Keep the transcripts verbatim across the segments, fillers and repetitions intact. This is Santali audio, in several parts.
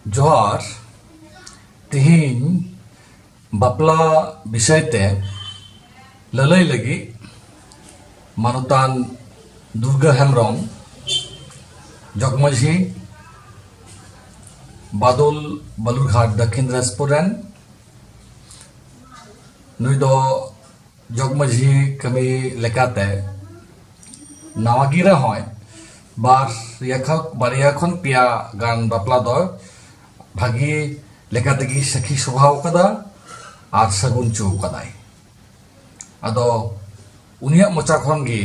ᱡᱚᱦᱟᱨ᱾ ᱛᱮᱦᱮᱧ ᱵᱟᱯᱞᱟ ᱵᱤᱥᱚᱭ ᱛᱮ ᱞᱟᱹᱞᱟᱹᱭ ᱞᱟᱹᱜᱤᱫ ᱢᱟᱱᱚᱛᱟᱱ ᱫᱩᱨᱜᱟᱹ ᱦᱮᱢᱵᱨᱚᱢ, ᱡᱚᱜᱽᱢᱟᱹᱡᱷᱤ, ᱵᱟᱫᱚᱞ ᱵᱟᱞᱩᱨᱜᱷᱟᱴ, ᱫᱚᱠᱠᱷᱤᱱ ᱫᱤᱱᱟᱡᱽᱯᱩᱨ ᱨᱮᱱ᱾ ᱱᱩᱭ ᱫᱚ ᱡᱚᱜᱽᱢᱟᱹᱡᱷᱤ ᱠᱟᱹᱢᱤ ᱞᱮᱠᱟᱛᱮ ᱱᱟᱣᱟ ᱜᱮ ᱨᱮᱦᱚᱸᱭ ᱵᱟᱨᱭᱟ ᱠᱷᱚᱱ, ᱵᱟᱨᱭᱟ ᱠᱷᱚᱱ ᱯᱮᱭᱟ ᱜᱟᱱ ᱵᱟᱯᱞᱟ ᱫᱚ ᱵᱷᱟᱹᱜᱤ ᱞᱮᱠᱟ ᱛᱮᱜᱮ ᱥᱟᱹᱠᱷᱤ ᱥᱚᱵᱷᱟᱣ ᱠᱟᱫᱟ ᱟᱨ ᱥᱟᱹᱜᱩᱱ ᱦᱚᱪᱚ ᱠᱟᱫᱟᱭ᱾ ᱟᱫᱚ ᱩᱱᱤᱭᱟᱜ ᱢᱚᱪᱟ ᱠᱷᱚᱱ ᱜᱮ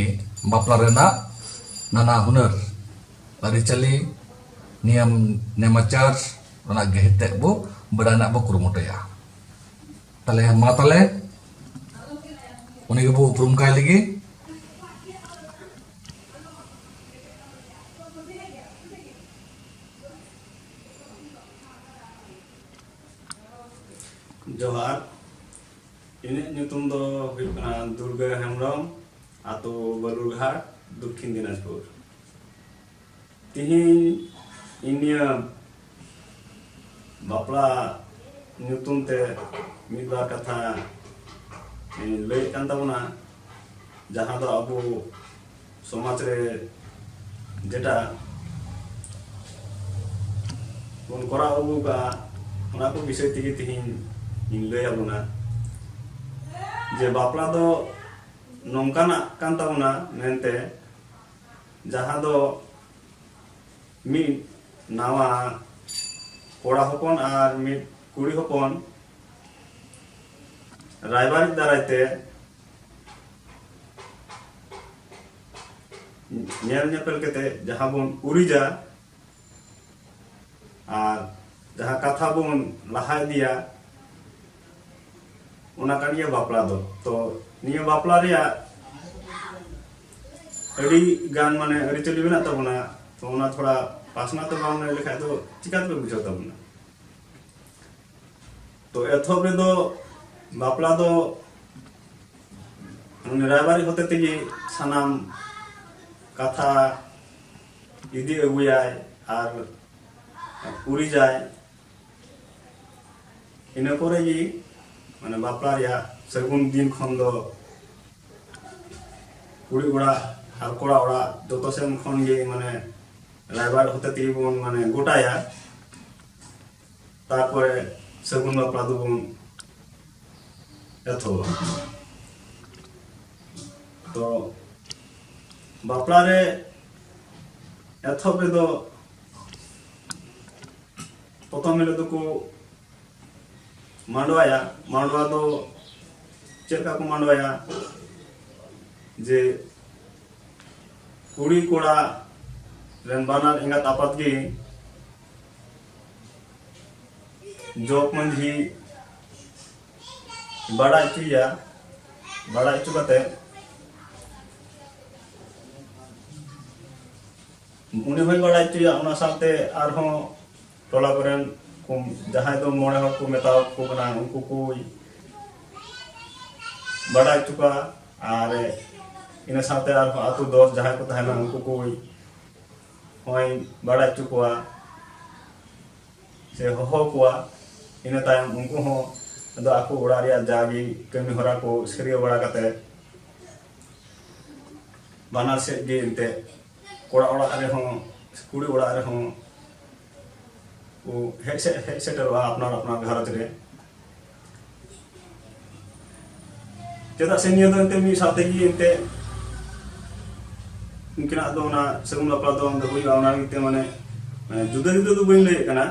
ᱵᱟᱯᱞᱟ ᱨᱮᱱᱟᱜ ᱱᱟᱱᱟ ᱦᱩᱱᱟᱹᱨ ᱟᱹᱨᱤᱪᱟᱹᱞᱤ, ᱱᱤᱭᱚᱢ ᱱᱮᱢᱟᱪᱟᱨ ᱨᱮᱱᱟᱜ ᱜᱟᱹᱦᱤᱨ ᱛᱮᱫ ᱵᱚ ᱵᱟᱰᱟᱭ ᱨᱮᱱᱟᱜ ᱵᱚ ᱠᱩᱨᱩᱢᱩᱴᱩᱭᱟ᱾ ᱛᱟᱦᱞᱮ ᱢᱟ ᱛᱟᱦᱞᱮ ᱩᱱᱤ ᱜᱮᱵᱚ ᱩᱯᱨᱩᱢ ᱠᱟᱭ ᱞᱮᱜᱮ᱾ ᱡᱚᱦᱟᱨ᱾ ᱤᱧᱟᱹᱜ ᱧᱩᱛᱩᱢ ᱫᱚ ᱦᱩᱭᱩᱜ ᱠᱟᱱᱟ ᱫᱩᱨᱜᱟᱹ ᱦᱮᱢᱵᱨᱚᱢ, ᱟᱛᱳ ᱵᱟᱞᱩᱨᱜᱷᱟᱴ, ᱫᱚᱠᱠᱷᱤᱱ ᱫᱤᱱᱟᱡᱽᱯᱩᱨ᱾ ᱛᱤᱦᱤᱧ ᱤᱧ ᱱᱤᱭᱟᱹ ᱵᱟᱯᱞᱟ ᱧᱩᱛᱩᱢ ᱛᱮ ᱢᱤᱫ ᱵᱟᱨ ᱠᱟᱛᱷᱟ ᱤᱧ ᱞᱟᱹᱭᱮᱫ ᱠᱟᱱ ᱛᱟᱵᱚᱱᱟ, ᱡᱟᱦᱟᱸ ᱫᱚ ᱟᱵᱚ ᱥᱚᱢᱟᱡᱽ ᱨᱮ ᱡᱮᱴᱟ ᱵᱚᱱ ᱠᱚᱨᱟᱣ ᱟᱹᱜᱩ ᱠᱟᱜᱼᱟ, ᱚᱱᱟ ᱠᱚ ᱵᱤᱥᱚᱭ ᱛᱮᱜᱮ ᱛᱤᱦᱤᱧ ᱤᱧ ᱞᱟᱹᱭ ᱟᱵᱚᱱᱟ᱾ ᱡᱮ ᱵᱟᱯᱞᱟ ᱫᱚ ᱱᱚᱝᱠᱟᱱᱟᱜ ᱠᱟᱱ ᱛᱟᱵᱚᱱᱟ ᱢᱮᱱᱛᱮ, ᱡᱟᱦᱟᱸ ᱫᱚ ᱢᱤᱫ ᱱᱟᱣᱟ ᱠᱚᱲᱟ ᱦᱚᱯᱚᱱ ᱟᱨ ᱢᱤᱫ ᱠᱩᱲᱤ ᱦᱚᱯᱚᱱ ᱨᱟᱭᱵᱟᱨᱤᱡ ᱫᱟᱨᱟᱭ ᱛᱮ ᱧᱮᱞ ᱧᱮᱯᱮᱞ ᱠᱟᱛᱮ ᱡᱟᱦᱟᱸ ᱵᱚᱱ ᱩᱨᱤᱡᱟ ᱟᱨ ᱡᱟᱦᱟᱸ ᱠᱟᱛᱷᱟ ᱵᱚᱱ ᱞᱟᱦᱟ ᱤᱫᱤᱭᱟ, ᱚᱱᱟ ᱠᱟᱱ ᱜᱮᱭᱟ ᱵᱟᱯᱞᱟ ᱫᱚ᱾ ᱛᱚ ᱱᱤᱭᱟᱹ ᱵᱟᱯᱞᱟ ᱨᱮᱭᱟᱜ ᱟᱹᱰᱤ ᱜᱟᱱ ᱢᱟᱱᱮ ᱟᱹᱨᱤᱪᱟᱹᱞᱤ ᱢᱮᱱᱟᱜ ᱛᱟᱵᱚᱱᱟ, ᱛᱚ ᱚᱱᱟ ᱛᱷᱚᱲᱟ ᱯᱟᱥᱱᱟᱣ ᱛᱮ ᱵᱟᱝ ᱞᱟᱹᱭ ᱞᱮᱠᱷᱟᱡ ᱫᱚ ᱪᱤᱠᱟᱹ ᱛᱮᱯᱮ ᱵᱩᱡᱷᱟᱹᱣ ᱛᱟᱵᱚᱱᱟ? ᱛᱚ ᱮᱛᱚᱦᱚᱵ ᱨᱮᱫᱚ ᱵᱟᱯᱞᱟ ᱫᱚ ᱩᱱᱤ ᱨᱟᱭᱵᱟᱨᱤᱡ ᱦᱚᱛᱮ ᱛᱮᱜᱮ ᱥᱟᱱᱟᱢ ᱠᱟᱛᱷᱟ ᱤᱫᱤ ᱟᱹᱜᱩᱭᱟᱭ ᱟᱨ ᱠᱩᱲᱤ ᱡᱟᱭ, ᱤᱱᱟᱹ ᱯᱚᱨᱮ ᱜᱮ ᱢᱟᱱᱮ ᱵᱟᱯᱞᱟ ᱨᱮᱭᱟᱜ ᱥᱟᱹᱜᱩᱱ ᱫᱤᱱ ᱠᱷᱚᱱ ᱫᱚ ᱠᱩᱲᱤ ᱚᱲᱟᱜ ᱟᱨ ᱠᱚᱲᱟ ᱚᱲᱟᱜ ᱡᱚᱛᱚ ᱥᱮᱱ ᱠᱷᱚᱱ ᱜᱮ ᱢᱟᱱᱮ ᱨᱟᱭᱵᱟᱨ ᱦᱚᱛᱮ ᱛᱮᱜᱮ ᱵᱚᱱ ᱢᱟᱱᱮ ᱜᱚᱴᱟᱭᱟ᱾ ᱛᱟᱨᱯᱚᱨᱮ ᱥᱟᱹᱜᱩᱱ ᱵᱟᱯᱞᱟ ᱫᱚᱵᱚᱱ ᱮᱛᱚᱦᱚᱵᱟ᱾ ᱛᱚ ᱵᱟᱯᱞᱟ ᱨᱮ ᱮᱛᱚᱦᱚᱵ ᱨᱮᱫᱚ ᱯᱨᱚᱛᱷᱚᱢ ᱦᱤᱞᱳᱜ ᱫᱚᱠᱚ ᱢᱟᱰᱣᱟᱭᱟ᱾ ᱢᱟᱰᱣᱟ ᱫᱚ ᱪᱮᱫ ᱞᱮᱠᱟ ᱠᱚ ᱢᱟᱰᱣᱟᱭᱟ? ᱡᱮ ᱠᱩᱲᱤ ᱠᱚᱲᱟ ᱨᱮᱱ ᱵᱟᱱᱟᱨ ᱮᱸᱜᱟᱛ ᱟᱯᱟᱛ ᱜᱮ ᱡᱚᱜᱽ ᱢᱟᱹᱡᱷᱤ ᱵᱟᱲᱟᱭ ᱦᱚᱪᱚᱭᱮᱭᱟ᱾ ᱵᱟᱲᱟᱭ ᱦᱚᱪᱚ ᱠᱟᱛᱮ ᱩᱱᱤ ᱦᱚᱸᱭ ᱵᱟᱲᱟᱭ ᱦᱚᱪᱚᱭᱟ, ᱚᱱᱟ ᱥᱟᱶᱛᱮ ᱟᱨᱦᱚᱸ ᱴᱚᱞᱟ ᱠᱚᱨᱮᱱ ᱠᱚ ᱡᱟᱦᱟᱸᱭ ᱫᱚ ᱢᱚᱬᱮ ᱦᱚᱲ ᱠᱚ ᱢᱮᱛᱟᱣ ᱠᱚ ᱠᱟᱱᱟ, ᱩᱱᱠᱩ ᱠᱚᱭ ᱵᱟᱲᱟᱭ ᱦᱚᱪᱚ ᱠᱚᱣᱟ᱾ ᱟᱨ ᱤᱱᱟᱹ ᱥᱟᱶᱛᱮ ᱟᱨᱦᱚᱸ ᱟᱹᱛᱩ ᱫᱚᱥ ᱡᱟᱦᱟᱸᱭ ᱠᱚ ᱛᱟᱦᱮᱱᱟ, ᱩᱱᱠᱩ ᱠᱚᱭ ᱦᱚᱸᱭ ᱵᱟᱲᱟᱭ ᱦᱚᱪᱚ ᱠᱚᱣᱟ ᱥᱮ ᱦᱚᱦᱚ ᱠᱚᱣᱟ᱾ ᱤᱱᱟᱹ ᱛᱟᱭᱚᱢ ᱩᱱᱠᱩ ᱦᱚᱸ ᱟᱫᱚ ᱟᱠᱚ ᱚᱲᱟᱜ ᱨᱮᱭᱟᱜ ᱡᱟᱜᱮ ᱠᱟᱹᱢᱤ ᱦᱚᱨᱟ ᱠᱚ ᱥᱟᱹᱨᱭᱟᱹ ᱵᱟᱲᱟ ᱠᱟᱛᱮ, ᱵᱟᱱᱟᱨ ᱥᱮᱫ ᱜᱮ ᱮᱱᱛᱮᱫ ᱠᱚᱲᱟ ᱚᱲᱟᱜ ᱨᱮᱦᱚᱸ ᱠᱩᱲᱤ ᱚᱲᱟᱜ ᱨᱮᱦᱚᱸ ᱠᱚ ᱦᱮᱡ ᱥᱮ-, ᱦᱮᱡ ᱥᱮᱴᱮᱨᱚᱜᱼᱟ ᱟᱯᱱᱟᱨ ᱟᱯᱱᱟᱨ ᱜᱷᱟᱨᱚᱸᱡᱽ ᱨᱮ᱾ ᱪᱮᱫᱟᱜ ᱥᱮ ᱱᱤᱭᱟᱹ ᱫᱚ ᱮᱱᱛᱮᱫ ᱢᱤᱫ ᱥᱟᱶᱛᱮ ᱜᱮ ᱮᱱᱛᱮᱫ ᱩᱱᱠᱤᱱᱟᱜ ᱫᱚ ᱚᱱᱟ ᱥᱟᱹᱜᱩᱱ ᱵᱟᱯᱞᱟ ᱫᱚ ᱚᱸᱰᱮ ᱦᱩᱭᱩᱜᱼᱟ᱾ ᱚᱱᱟ ᱞᱟᱹᱜᱤᱫ ᱛᱮ ᱢᱟᱱᱮ, ᱢᱟᱱᱮ ᱡᱩᱫᱟᱹ ᱡᱩᱫᱟᱹ ᱫᱚ ᱵᱟᱹᱧ ᱞᱟᱹᱭᱮᱫ ᱠᱟᱱᱟ,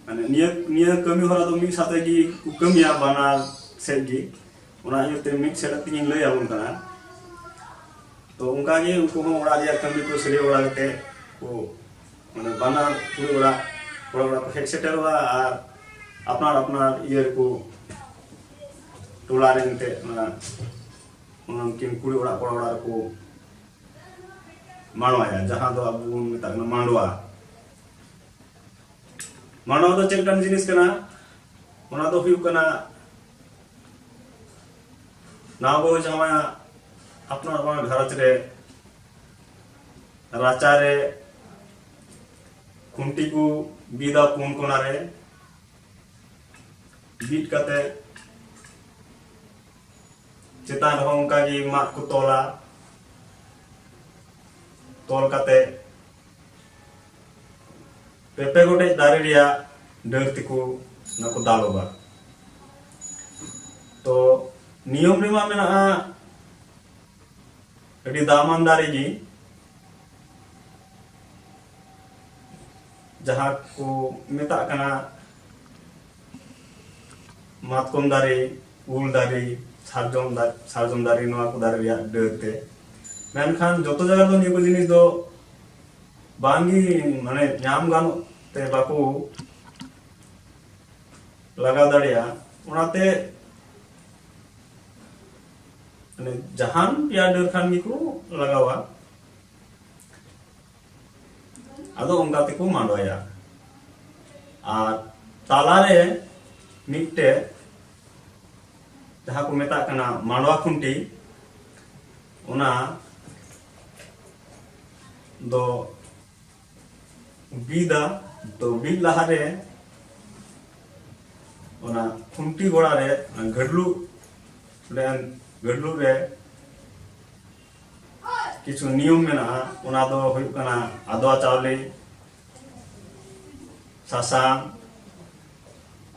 ᱢᱟᱱᱮ ᱱᱤᱭᱟᱹ, ᱱᱤᱭᱟᱹ ᱠᱟᱹᱢᱤ ᱦᱚᱨᱟ ᱫᱚ ᱢᱤᱫ ᱥᱟᱶᱛᱮ ᱜᱮ ᱠᱚ ᱠᱟᱹᱢᱤᱭᱟ ᱵᱟᱱᱟᱨ ᱥᱮᱫ ᱜᱮ᱾ ᱚᱱᱟ ᱤᱭᱟᱹᱛᱮ ᱢᱤᱫ ᱥᱮᱫ ᱛᱮᱜᱮᱧ ᱞᱟᱹᱭ ᱟᱵᱚᱱ ᱠᱟᱱᱟ᱾ ᱛᱚ ᱚᱱᱠᱟ ᱜᱮ ᱩᱱᱠᱩ ᱦᱚᱸ ᱚᱲᱟᱜ ᱨᱮᱭᱟᱜ ᱠᱟᱹᱢᱤ ᱠᱚ ᱥᱟᱹᱨᱭᱟᱹ ᱵᱟᱲᱟ ᱠᱟᱛᱮ ᱠᱚ, ᱢᱟᱱᱮ ᱵᱟᱱᱟᱨ ᱠᱩᱲᱤ ᱚᱲᱟᱜ ᱠᱚᱲᱟ ᱚᱲᱟᱜ ᱠᱚ ᱦᱮᱡ ᱥᱮᱴᱮᱨᱚᱜᱼᱟ ᱟᱨ ᱟᱯᱱᱟᱨ ᱟᱯᱱᱟᱨ ᱤᱭᱟᱹ ᱨᱮᱠᱚ ᱴᱚᱞᱟ ᱨᱮ ᱮᱱᱛᱮᱫ ᱚᱱᱟ, ᱚᱱᱟ ᱩᱱᱠᱤᱱ ᱠᱩᱲᱤ ᱚᱲᱟᱜ ᱠᱚᱲᱟ ᱚᱲᱟᱜ ᱨᱮᱠᱚ ᱢᱟᱰᱣᱟᱭᱟ, ᱡᱟᱦᱟᱸ ᱫᱚ ᱟᱵᱚ ᱵᱚᱱ ᱢᱮᱛᱟᱜ ᱠᱟᱱᱟ ᱢᱟᱰᱣᱟ᱾ ᱢᱟᱰᱣᱟ ᱫᱚ ᱪᱮᱫ ᱞᱮᱠᱟᱱ ᱡᱤᱱᱤᱥ ᱠᱟᱱᱟ? ᱚᱱᱟ ᱫᱚ ᱦᱩᱭᱩᱜ ᱠᱟᱱᱟ ᱱᱟᱣᱟ ᱵᱟᱹᱦᱩ ᱡᱟᱶᱟᱭᱟᱜ ᱟᱯᱱᱟᱨ ᱟᱯᱱᱟᱨ ᱜᱷᱟᱨᱚᱸᱡᱽ ᱨᱮ ᱨᱟᱪᱟ ᱨᱮ ᱠᱷᱩᱱᱴᱤ ᱠᱚ ᱵᱤᱫᱟ ᱯᱩᱱ ᱠᱚᱱᱟ ᱨᱮ, ᱵᱤᱫ ᱠᱟᱛᱮ ᱪᱮᱛᱟᱱ ᱨᱮᱦᱚᱸ ᱚᱱᱠᱟ ᱜᱮ ᱢᱟᱫ ᱠᱚ ᱛᱚᱞᱟ᱾ ᱛᱚᱞ ᱠᱟᱛᱮ ᱯᱮ ᱯᱮ ᱜᱚᱴᱮᱡ ᱫᱟᱨᱮ ᱨᱮᱭᱟᱜ ᱰᱟᱹᱨ ᱛᱮᱠᱚ ᱚᱱᱟ ᱠᱚ ᱫᱟᱞᱚᱵᱟ᱾ ᱛᱚ ᱱᱤᱭᱚᱢ ᱨᱮᱢᱟ ᱢᱮᱱᱟᱜᱼᱟ, ᱟᱹᱰᱤ ᱫᱟᱢᱟᱱ ᱫᱟᱨᱮ ᱜᱮ, ᱡᱟᱦᱟᱸ ᱠᱚ ᱢᱮᱛᱟᱜ ᱠᱟᱱᱟ ᱢᱟᱛᱠᱚᱢ ᱫᱟᱨᱮ, ᱩᱞ ᱫᱟᱨᱮ, ᱥᱟᱨᱡᱚᱢ ᱫᱟ-, ᱥᱟᱨᱡᱚᱢ ᱫᱟᱨᱮ, ᱱᱚᱣᱟ ᱠᱚ ᱫᱟᱨᱮ ᱨᱮᱭᱟᱜ ᱰᱟᱹᱨ ᱛᱮ᱾ ᱢᱮᱱᱠᱷᱟᱱ ᱡᱚᱛᱚ ᱡᱟᱭᱜᱟ ᱨᱮᱫᱚ ᱱᱤᱭᱟᱹ ᱠᱚ ᱡᱤᱱᱤᱥ ᱫᱚ ᱵᱟᱝᱜᱮ, ᱢᱟᱱᱮ, ᱧᱟᱢ ᱜᱟᱱᱚᱜ ᱛᱮ ᱵᱟᱠᱚ ᱞᱟᱜᱟᱣ ᱫᱟᱲᱮᱭᱟᱜᱼᱟ᱾ ᱚᱱᱟᱛᱮ, ᱢᱟᱱᱮ, ᱡᱟᱦᱟᱱ ᱯᱮᱭᱟ ᱰᱟᱹᱨ ᱠᱷᱟᱱ ᱜᱮᱠᱚ ᱞᱟᱜᱟᱣᱟ᱾ ᱟᱫᱚ ᱚᱱᱠᱟ ᱛᱮᱠᱚ ᱢᱟᱰᱣᱟᱭᱟ᱾ ᱟᱨ ᱛᱟᱞᱟᱨᱮ ᱢᱤᱫᱴᱮᱡ ᱡᱟᱦᱟᱸ ᱠᱚ ᱢᱮᱛᱟᱜ ᱠᱟᱱᱟ ᱢᱟᱰᱣᱟ ᱠᱷᱩᱱᱴᱤ, ᱚᱱᱟ ᱫᱚ ᱵᱤᱫᱟ᱾ ᱛᱚ ᱵᱤᱫ ᱞᱟᱦᱟᱨᱮ ᱚᱱᱟ ᱠᱷᱩᱱᱴᱤ ᱜᱚᱲᱟ ᱨᱮ ᱜᱟᱹᱰᱞᱩ, ᱚᱸᱰᱮ ᱜᱟᱹᱰᱞᱩ ᱨᱮ ᱠᱤᱪᱷᱩ ᱱᱤᱭᱚᱢ ᱢᱮᱱᱟᱜᱼᱟ᱾ ᱚᱱᱟ ᱫᱚ ᱦᱩᱭᱩᱜ ᱠᱟᱱᱟ ᱟᱫᱽᱣᱟ ᱪᱟᱣᱞᱮ, ᱥᱟᱥᱟᱝ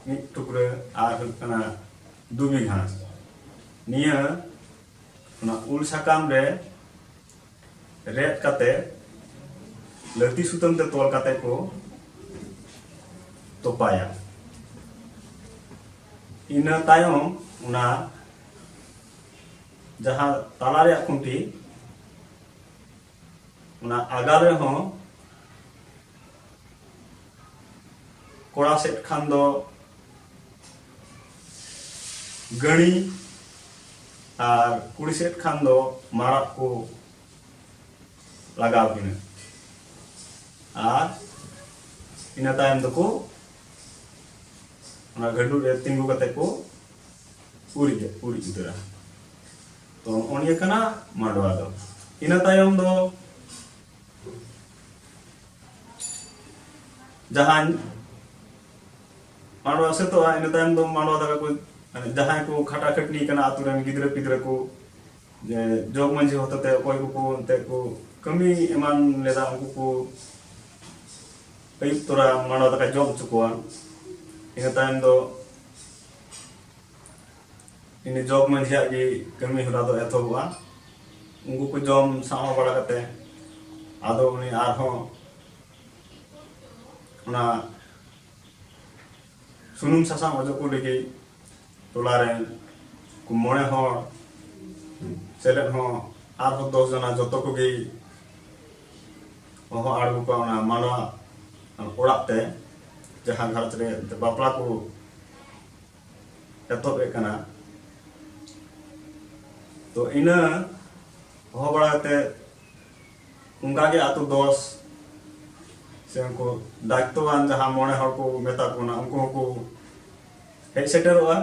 ᱢᱤᱫ ᱴᱩᱠᱨᱟᱹ, ᱟᱨ ᱦᱩᱭᱩᱜ ᱠᱟᱱᱟ ᱫᱩᱵᱤ ᱜᱷᱟᱸᱥ᱾ ᱱᱤᱭᱟᱹ ᱚᱱᱟ ᱩᱞ ᱥᱟᱠᱟᱢ ᱨᱮ ᱨᱮᱫ ᱠᱟᱛᱮ ᱞᱟᱹᱛᱤ ᱥᱩᱛᱟᱹᱢ ᱛᱮ ᱛᱚᱞ ᱠᱟᱛᱮ ᱠᱚ ᱛᱚᱯᱟᱭᱟ᱾ ᱤᱱᱟᱹ ᱛᱟᱭᱚᱢ ᱚᱱᱟ ᱡᱟᱦᱟᱸ ᱛᱟᱞᱟ ᱨᱮᱭᱟᱜ ᱠᱷᱩᱱᱴᱤ, ᱚᱱᱟ ᱟᱜᱟᱞ ᱨᱮᱦᱚᱸ ᱠᱚᱲᱟ ᱥᱮᱫ ᱠᱷᱟᱱ ᱫᱚ ᱜᱟᱹᱲᱤ ᱟᱨ ᱠᱩᱲᱤ ᱥᱮᱫ ᱠᱷᱟᱱ ᱫᱚ ᱢᱟᱨᱟᱜ ᱠᱚ ᱞᱟᱜᱟᱣ ᱠᱤᱱᱟ᱾ ᱟᱨ ᱤᱱᱟᱹ ᱛᱟᱭᱚᱢ ᱫᱚᱠᱚ ᱚᱱᱟ ᱜᱷᱟᱹᱰᱩ ᱨᱮ ᱛᱤᱸᱜᱩ ᱠᱟᱛᱮ ᱠᱚ ᱩᱨᱤᱡ, ᱩᱨᱤᱡ ᱩᱛᱟᱹᱨᱟ᱾ ᱛᱚ ᱱᱚᱜᱼᱚ ᱱᱤᱭᱟᱹ ᱠᱟᱱᱟ ᱢᱟᱰᱣᱟ ᱫᱚ᱾ ᱤᱱᱟᱹ ᱛᱟᱭᱚᱢ ᱫᱚ ᱡᱟᱦᱟᱸᱧ ᱢᱟᱰᱣᱟ ᱥᱟᱹᱛᱚᱜᱼᱟ, ᱤᱱᱟᱹ ᱛᱟᱭᱚᱢ ᱫᱚ ᱢᱟᱰᱣᱟ ᱫᱟᱠᱟ ᱠᱚ, ᱢᱟᱱᱮ ᱡᱟᱦᱟᱸᱭ ᱠᱚ ᱠᱷᱟᱴᱟ ᱠᱷᱟᱹᱴᱱᱤ ᱠᱟᱱᱟ ᱟᱛᱳ ᱨᱮᱱ ᱜᱤᱫᱽᱨᱟᱹ ᱯᱤᱫᱽᱨᱟᱹ ᱠᱚ, ᱡᱮ ᱡᱚᱜᱽ ᱢᱟᱹᱡᱷᱤ ᱦᱚᱛᱮᱛᱮ ᱚᱠᱚᱭ ᱠᱚᱠᱚ ᱮᱱᱛᱮᱫ ᱠᱚ ᱠᱟᱹᱢᱤ ᱮᱢᱟᱱ ᱞᱮᱫᱟ, ᱩᱱᱠᱩ ᱠᱚ ᱟᱹᱭᱩᱵ ᱛᱚᱨᱟ ᱢᱟᱰᱣᱟ ᱫᱟᱠᱟ ᱡᱚᱢ ᱦᱚᱪᱚ ᱠᱚᱣᱟ᱾ ᱤᱱᱟᱹ ᱛᱟᱭᱚᱢ ᱫᱚ ᱤᱱᱟᱹ ᱡᱚᱜᱽ ᱢᱟᱹᱡᱷᱤᱭᱟᱜ ᱜᱮ ᱠᱟᱹᱢᱤ ᱦᱚᱨᱟ ᱫᱚ ᱮᱛᱚᱦᱚᱵᱚᱜᱼᱟ᱾ ᱩᱱᱠᱩ ᱠᱚ ᱡᱚᱢ ᱥᱟᱶ ᱵᱟᱲᱟ ᱠᱟᱛᱮ ᱟᱫᱚ ᱩᱱᱤ ᱟᱨᱦᱚᱸ ᱚᱱᱟ ᱥᱩᱱᱩᱢ ᱥᱟᱥᱟᱝ ᱚᱡᱚᱜ ᱠᱚ ᱞᱟᱹᱜᱤᱫ ᱴᱚᱞᱟ ᱨᱮᱱ ᱠᱚ ᱢᱚᱬᱮ ᱦᱚᱲ ᱥᱮᱞᱮᱫ ᱦᱚᱸ ᱟᱨᱦᱚᱸ ᱫᱚᱥ ᱡᱚᱱᱟ, ᱡᱚᱛᱚ ᱠᱚᱜᱮ ᱦᱚᱦᱚ ᱟᱬᱜᱚ ᱠᱚᱣᱟ ᱚᱱᱟ ᱢᱟᱰᱣᱟ ᱚᱲᱟᱜ ᱛᱮ, ᱡᱟᱦᱟᱸ ᱜᱷᱟᱨᱚᱸᱡᱽ ᱨᱮ ᱵᱟᱯᱞᱟ ᱠᱚ ᱮᱛᱚᱦᱚᱵ ᱮᱫ ᱠᱟᱱᱟ᱾ ᱛᱚ ᱤᱱᱟᱹ ᱦᱚᱦᱚ ᱵᱟᱲᱟ ᱠᱟᱛᱮ ᱚᱱᱠᱟᱜᱮ ᱟᱛᱳ ᱫᱚᱥ ᱥᱮ ᱩᱱᱠᱩ ᱫᱟᱭᱤᱛᱛᱚᱣᱟᱱ ᱡᱟᱦᱟᱸ ᱢᱚᱬᱮ ᱦᱚᱲ ᱠᱚ ᱢᱮᱛᱟ ᱠᱚ ᱠᱟᱱᱟ, ᱩᱱᱠᱩ ᱦᱚᱸᱠᱚ ᱦᱮᱡ ᱥᱮᱴᱮᱨᱚᱜᱼᱟ᱾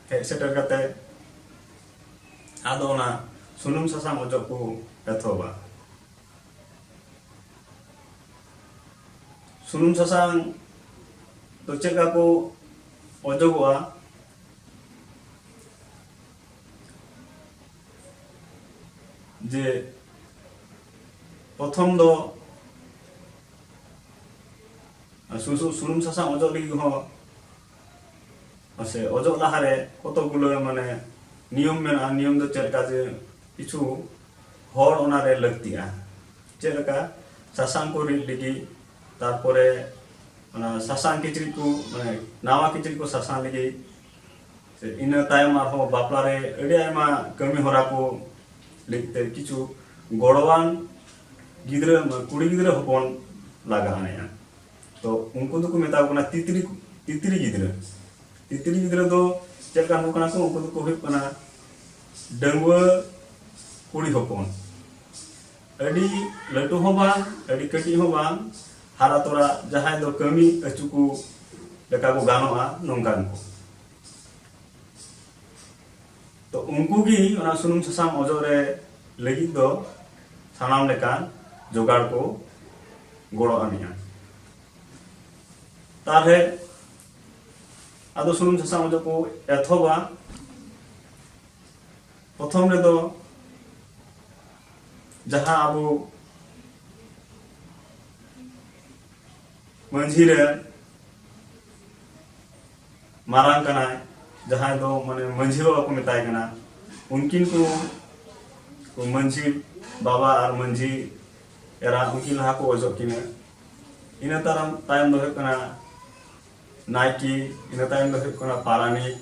ᱦᱮᱡ ᱥᱮᱴᱮᱨ ᱠᱟᱛᱮ ᱟᱫᱚ ᱚᱱᱟ ᱥᱩᱱᱩᱢ ᱥᱟᱥᱟᱝ ᱚᱡᱚᱜ ᱠᱚ ᱮᱛᱚᱦᱚᱵᱟ᱾ ᱥᱩᱱᱩᱢ ᱥᱟᱥᱟᱝ ᱫᱚ ᱪᱮᱫ ᱞᱮᱠᱟ ᱠᱚ ᱚᱡᱚᱜᱚᱜᱼᱟ? ᱡᱮ ᱯᱨᱚᱛᱷᱚᱢ ᱫᱚ ᱥᱩ-, ᱥᱩ-, ᱥᱩᱱᱩᱢ ᱥᱟᱥᱟᱝ ᱚᱡᱚᱜ ᱞᱟᱹᱜᱤᱫ ᱦᱚᱸ ᱥᱮ ᱚᱡᱚᱜ ᱞᱟᱦᱟᱨᱮ ᱠᱚᱛᱚᱠ ᱜᱩᱞᱟᱹ ᱢᱟᱱᱮ ᱱᱤᱭᱚᱢ ᱢᱮᱱᱟᱜᱼᱟ᱾ ᱱᱤᱭᱚᱢ ᱫᱚ ᱪᱮᱫ ᱞᱮᱠᱟ ᱡᱮ ᱠᱤᱪᱷᱩ ᱦᱚᱲ ᱚᱱᱟᱨᱮ ᱞᱟᱹᱠᱛᱤᱜᱼᱟ᱾ ᱪᱮᱫ ᱞᱮᱠᱟ ᱥᱟᱥᱟᱝ ᱠᱚ ᱨᱤᱫ ᱞᱟᱹᱜᱤᱫ, ᱛᱟᱨᱯᱚᱨᱮ ᱚᱱᱟ ᱥᱟᱥᱟᱝ ᱠᱤᱪᱨᱤᱡ ᱠᱚ, ᱢᱟᱱᱮ ᱱᱟᱣᱟ ᱠᱤᱪᱨᱤᱡ ᱠᱚ ᱥᱟᱥᱟᱝ ᱞᱟᱹᱜᱤᱫ, ᱥᱮ ᱤᱱᱟᱹ ᱛᱟᱭᱚᱢ ᱟᱨᱦᱚᱸ ᱵᱟᱯᱞᱟ ᱨᱮ ᱟᱹᱰᱤ ᱟᱭᱢᱟ ᱠᱟᱹᱢᱤ ᱦᱚᱨᱟ ᱠᱚ ᱞᱟᱹᱜᱤᱫ ᱛᱮ ᱠᱤᱪᱷᱩ ᱜᱚᱲᱚᱣᱟᱱ ᱜᱤᱫᱽᱨᱟᱹ, ᱠᱩᱲᱤ ᱜᱤᱫᱽᱨᱟᱹ ᱦᱚᱯᱚᱱ ᱞᱟᱜᱟᱣ ᱟᱱᱮᱜᱼᱟ᱾ ᱛᱚ ᱩᱱᱠᱩ ᱫᱚᱠᱚ ᱢᱮᱛᱟ ᱠᱚ ᱠᱟᱱᱟ ᱛᱤᱛᱨᱤ, ᱛᱤᱛᱨᱤ ᱜᱤᱫᱽᱨᱟᱹ᱾ ᱛᱤᱛᱨᱤ ᱜᱤᱫᱽᱨᱟᱹ ᱫᱚ ᱪᱮᱫ ᱞᱮᱠᱟᱱ ᱠᱚ ᱠᱟᱱᱟ ᱠᱚ? ᱩᱱᱠᱩ ᱫᱚᱠᱚ ᱦᱩᱭᱩᱜ ᱠᱟᱱᱟ ᱰᱟᱺᱜᱩᱣᱟᱹ ᱠᱩᱲᱤ ᱦᱚᱯᱚᱱ, ᱟᱹᱰᱤ ᱞᱟᱹᱴᱩ ᱦᱚᱸ ᱵᱟᱝ, ᱟᱹᱰᱤ ᱠᱟᱹᱴᱤᱡ ᱦᱚᱸ ᱵᱟᱝ, ᱦᱟᱨᱟ ᱛᱚᱨᱟ, ᱡᱟᱦᱟᱸᱭ ᱫᱚ ᱠᱟᱹᱢᱤ ᱟᱹᱪᱩ ᱠᱚ ᱞᱮᱠᱟ ᱠᱚ ᱜᱟᱱᱚᱜᱼᱟ, ᱱᱚᱝᱠᱟᱱ ᱠᱚ᱾ ᱛᱚ ᱩᱱᱠᱩ ᱜᱮ ᱚᱱᱟ ᱥᱩᱱᱩᱢ ᱥᱟᱥᱟᱝ ᱚᱡᱚᱜ ᱨᱮ ᱞᱟᱹᱜᱤᱫ ᱫᱚ ᱥᱟᱱᱟᱢ ᱞᱮᱠᱟᱱ ᱡᱚᱜᱟᱲ ᱠᱚ ᱜᱚᱲᱚ ᱟᱹᱱᱤᱡᱼᱟ᱾ ᱛᱟᱦᱞᱮ ᱟᱫᱚ ᱥᱩᱱᱩᱢ ᱥᱟᱥᱟᱝ ᱚᱡᱚᱜ ᱠᱚ ᱮᱛᱚᱦᱚᱵᱟ᱾ ᱯᱨᱚᱛᱷᱚᱢ ᱨᱮᱫᱚ ᱡᱟᱦᱟᱸ ᱟᱵᱚ ᱢᱟᱹᱡᱷᱤ ᱨᱮ ᱢᱟᱨᱟᱝ ᱠᱟᱱᱟᱭ, ᱡᱟᱦᱟᱸᱭ ᱫᱚ ᱢᱟᱱᱮ ᱢᱟᱹᱡᱷᱤ ᱵᱟᱵᱟ ᱠᱚ ᱢᱮᱛᱟᱭ ᱠᱟᱱᱟ, ᱩᱱᱠᱤᱱ ᱠᱚ ᱢᱟᱹᱡᱷᱤ ᱵᱟᱵᱟ ᱟᱨ ᱢᱟᱹᱡᱷᱤ ᱮᱨᱟ ᱩᱱᱠᱤᱱ ᱞᱟᱦᱟ ᱠᱚ ᱚᱡᱚᱜ ᱠᱤᱱᱟ᱾ ᱤᱱᱟᱹ ᱛᱟᱭᱚᱢ, ᱛᱟᱭᱚᱢ ᱫᱚ ᱦᱩᱭᱩᱜ ᱠᱟᱱᱟ ᱱᱟᱭᱠᱮ, ᱤᱱᱟᱹ ᱛᱟᱭᱚᱢ ᱫᱚ ᱦᱩᱭᱩᱜ ᱠᱟᱱᱟ ᱯᱟᱨᱟᱱᱤᱠ,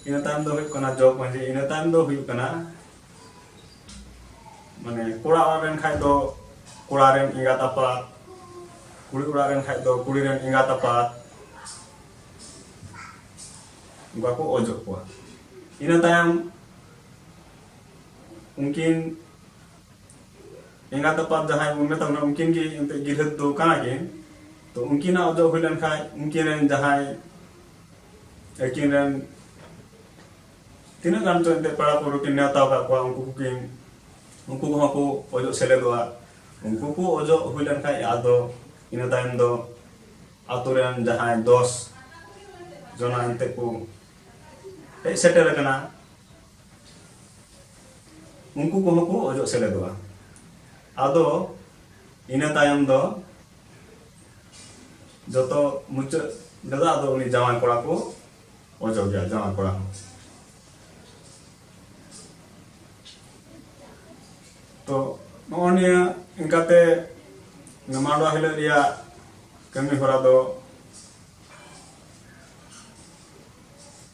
ᱤᱱᱟᱹ ᱛᱟᱭᱚᱢ ᱫᱚ ᱦᱩᱭᱩᱜ ᱠᱟᱱᱟ ᱡᱚᱜᱽ ᱢᱟᱹᱡᱷᱤ, ᱤᱱᱟᱹ ᱛᱟᱭᱚᱢ ᱫᱚ ᱦᱩᱭᱩᱜ ᱠᱟᱱᱟ ᱢᱟᱱᱮ ᱠᱚᱲᱟ ᱚᱲᱟᱜ ᱨᱮᱱ ᱠᱷᱟᱡ ᱫᱚ ᱠᱚᱲᱟ ᱨᱮᱱ ᱮᱸᱜᱟᱛ ᱟᱯᱟᱛ, ᱠᱩᱲᱤ ᱚᱲᱟᱜ ᱨᱮᱱ ᱠᱷᱟᱡ ᱫᱚ ᱠᱩᱲᱤ ᱨᱮᱱ ᱮᱸᱜᱟᱛ ᱟᱯᱟᱛ, ᱚᱱᱠᱟ ᱠᱚ ᱚᱡᱚᱜ ᱠᱚᱣᱟ᱾ ᱤᱱᱟᱹ ᱛᱟᱭᱚᱢ ᱩᱱᱠᱤᱱ ᱮᱸᱜᱟᱛ ᱟᱯᱟᱛ ᱡᱟᱦᱟᱸᱭ ᱵᱚᱱ ᱢᱮᱛᱟ ᱠᱚ ᱠᱟᱱᱟ, ᱩᱱᱠᱤᱱ ᱜᱮ ᱮᱱᱛᱮᱫ ᱜᱤᱨᱦᱟᱹᱛ ᱫᱚ ᱠᱟᱱᱟ ᱠᱤᱱ᱾ ᱛᱚ ᱩᱱᱠᱤᱱᱟᱜ ᱚᱡᱚᱜ ᱦᱩᱭ ᱞᱮᱱᱠᱷᱟᱡ ᱩᱱᱠᱤᱱ ᱨᱮᱱ ᱡᱟᱦᱟᱸᱭ ᱟᱹᱠᱤᱱ ᱨᱮᱱ ᱛᱤᱱᱟᱹᱜ ᱜᱟᱱ ᱪᱚ ᱮᱱᱛᱮᱫ ᱯᱮᱲᱟ ᱯᱟᱹᱲᱦᱟᱹ ᱠᱤᱱ ᱱᱮᱣᱛᱟ ᱟᱠᱟᱫ ᱠᱚᱣᱟ, ᱩᱱᱠᱩ ᱠᱚᱠᱤᱱ, ᱩᱱᱠᱩ ᱠᱚᱦᱚᱸ ᱠᱚ ᱚᱡᱚᱜ ᱥᱮᱞᱮᱫᱚᱜᱼᱟ᱾ ᱩᱱᱠᱩ ᱠᱚ ᱚᱡᱚᱜ ᱦᱩᱭ ᱞᱮᱱᱠᱷᱟᱡ ᱟᱫᱚ ᱤᱱᱟᱹ ᱛᱟᱭᱚᱢ ᱫᱚ ᱟᱛᱳ ᱨᱮᱱ ᱡᱟᱦᱟᱸᱭ ᱫᱚᱥ ᱡᱚᱱᱟ ᱮᱱᱛᱮᱫ ᱠᱚ ᱦᱮᱡ ᱥᱮᱴᱮᱨ ᱟᱠᱟᱱᱟ, ᱩᱱᱠᱩ ᱠᱚᱦᱚᱸ ᱠᱚ ᱚᱡᱚᱜ ᱥᱮᱞᱮᱫᱚᱜᱼᱟ᱾ ᱟᱫᱚ ᱤᱱᱟᱹ ᱛᱟᱭᱚᱢ ᱫᱚ ᱡᱚᱛᱚ ᱢᱩᱪᱟᱹᱫ ᱨᱮᱫᱚ ᱟᱫᱚ ᱩᱱᱤ ᱡᱟᱶᱟᱭ ᱠᱚᱲᱟ ᱠᱚ ᱚᱡᱚᱜᱮᱭᱟ, ᱡᱟᱶᱟᱭ ᱠᱚᱲᱟ ᱦᱚᱸ᱾ ᱛᱚ ᱱᱚᱜᱼᱚ ᱱᱤᱭᱟᱹ ᱤᱱᱠᱟᱛᱮ ᱢᱟᱰᱣᱟ ᱦᱤᱞᱳᱜ ᱨᱮᱭᱟᱜ ᱠᱟᱹᱢᱤ ᱦᱚᱨᱟ ᱫᱚ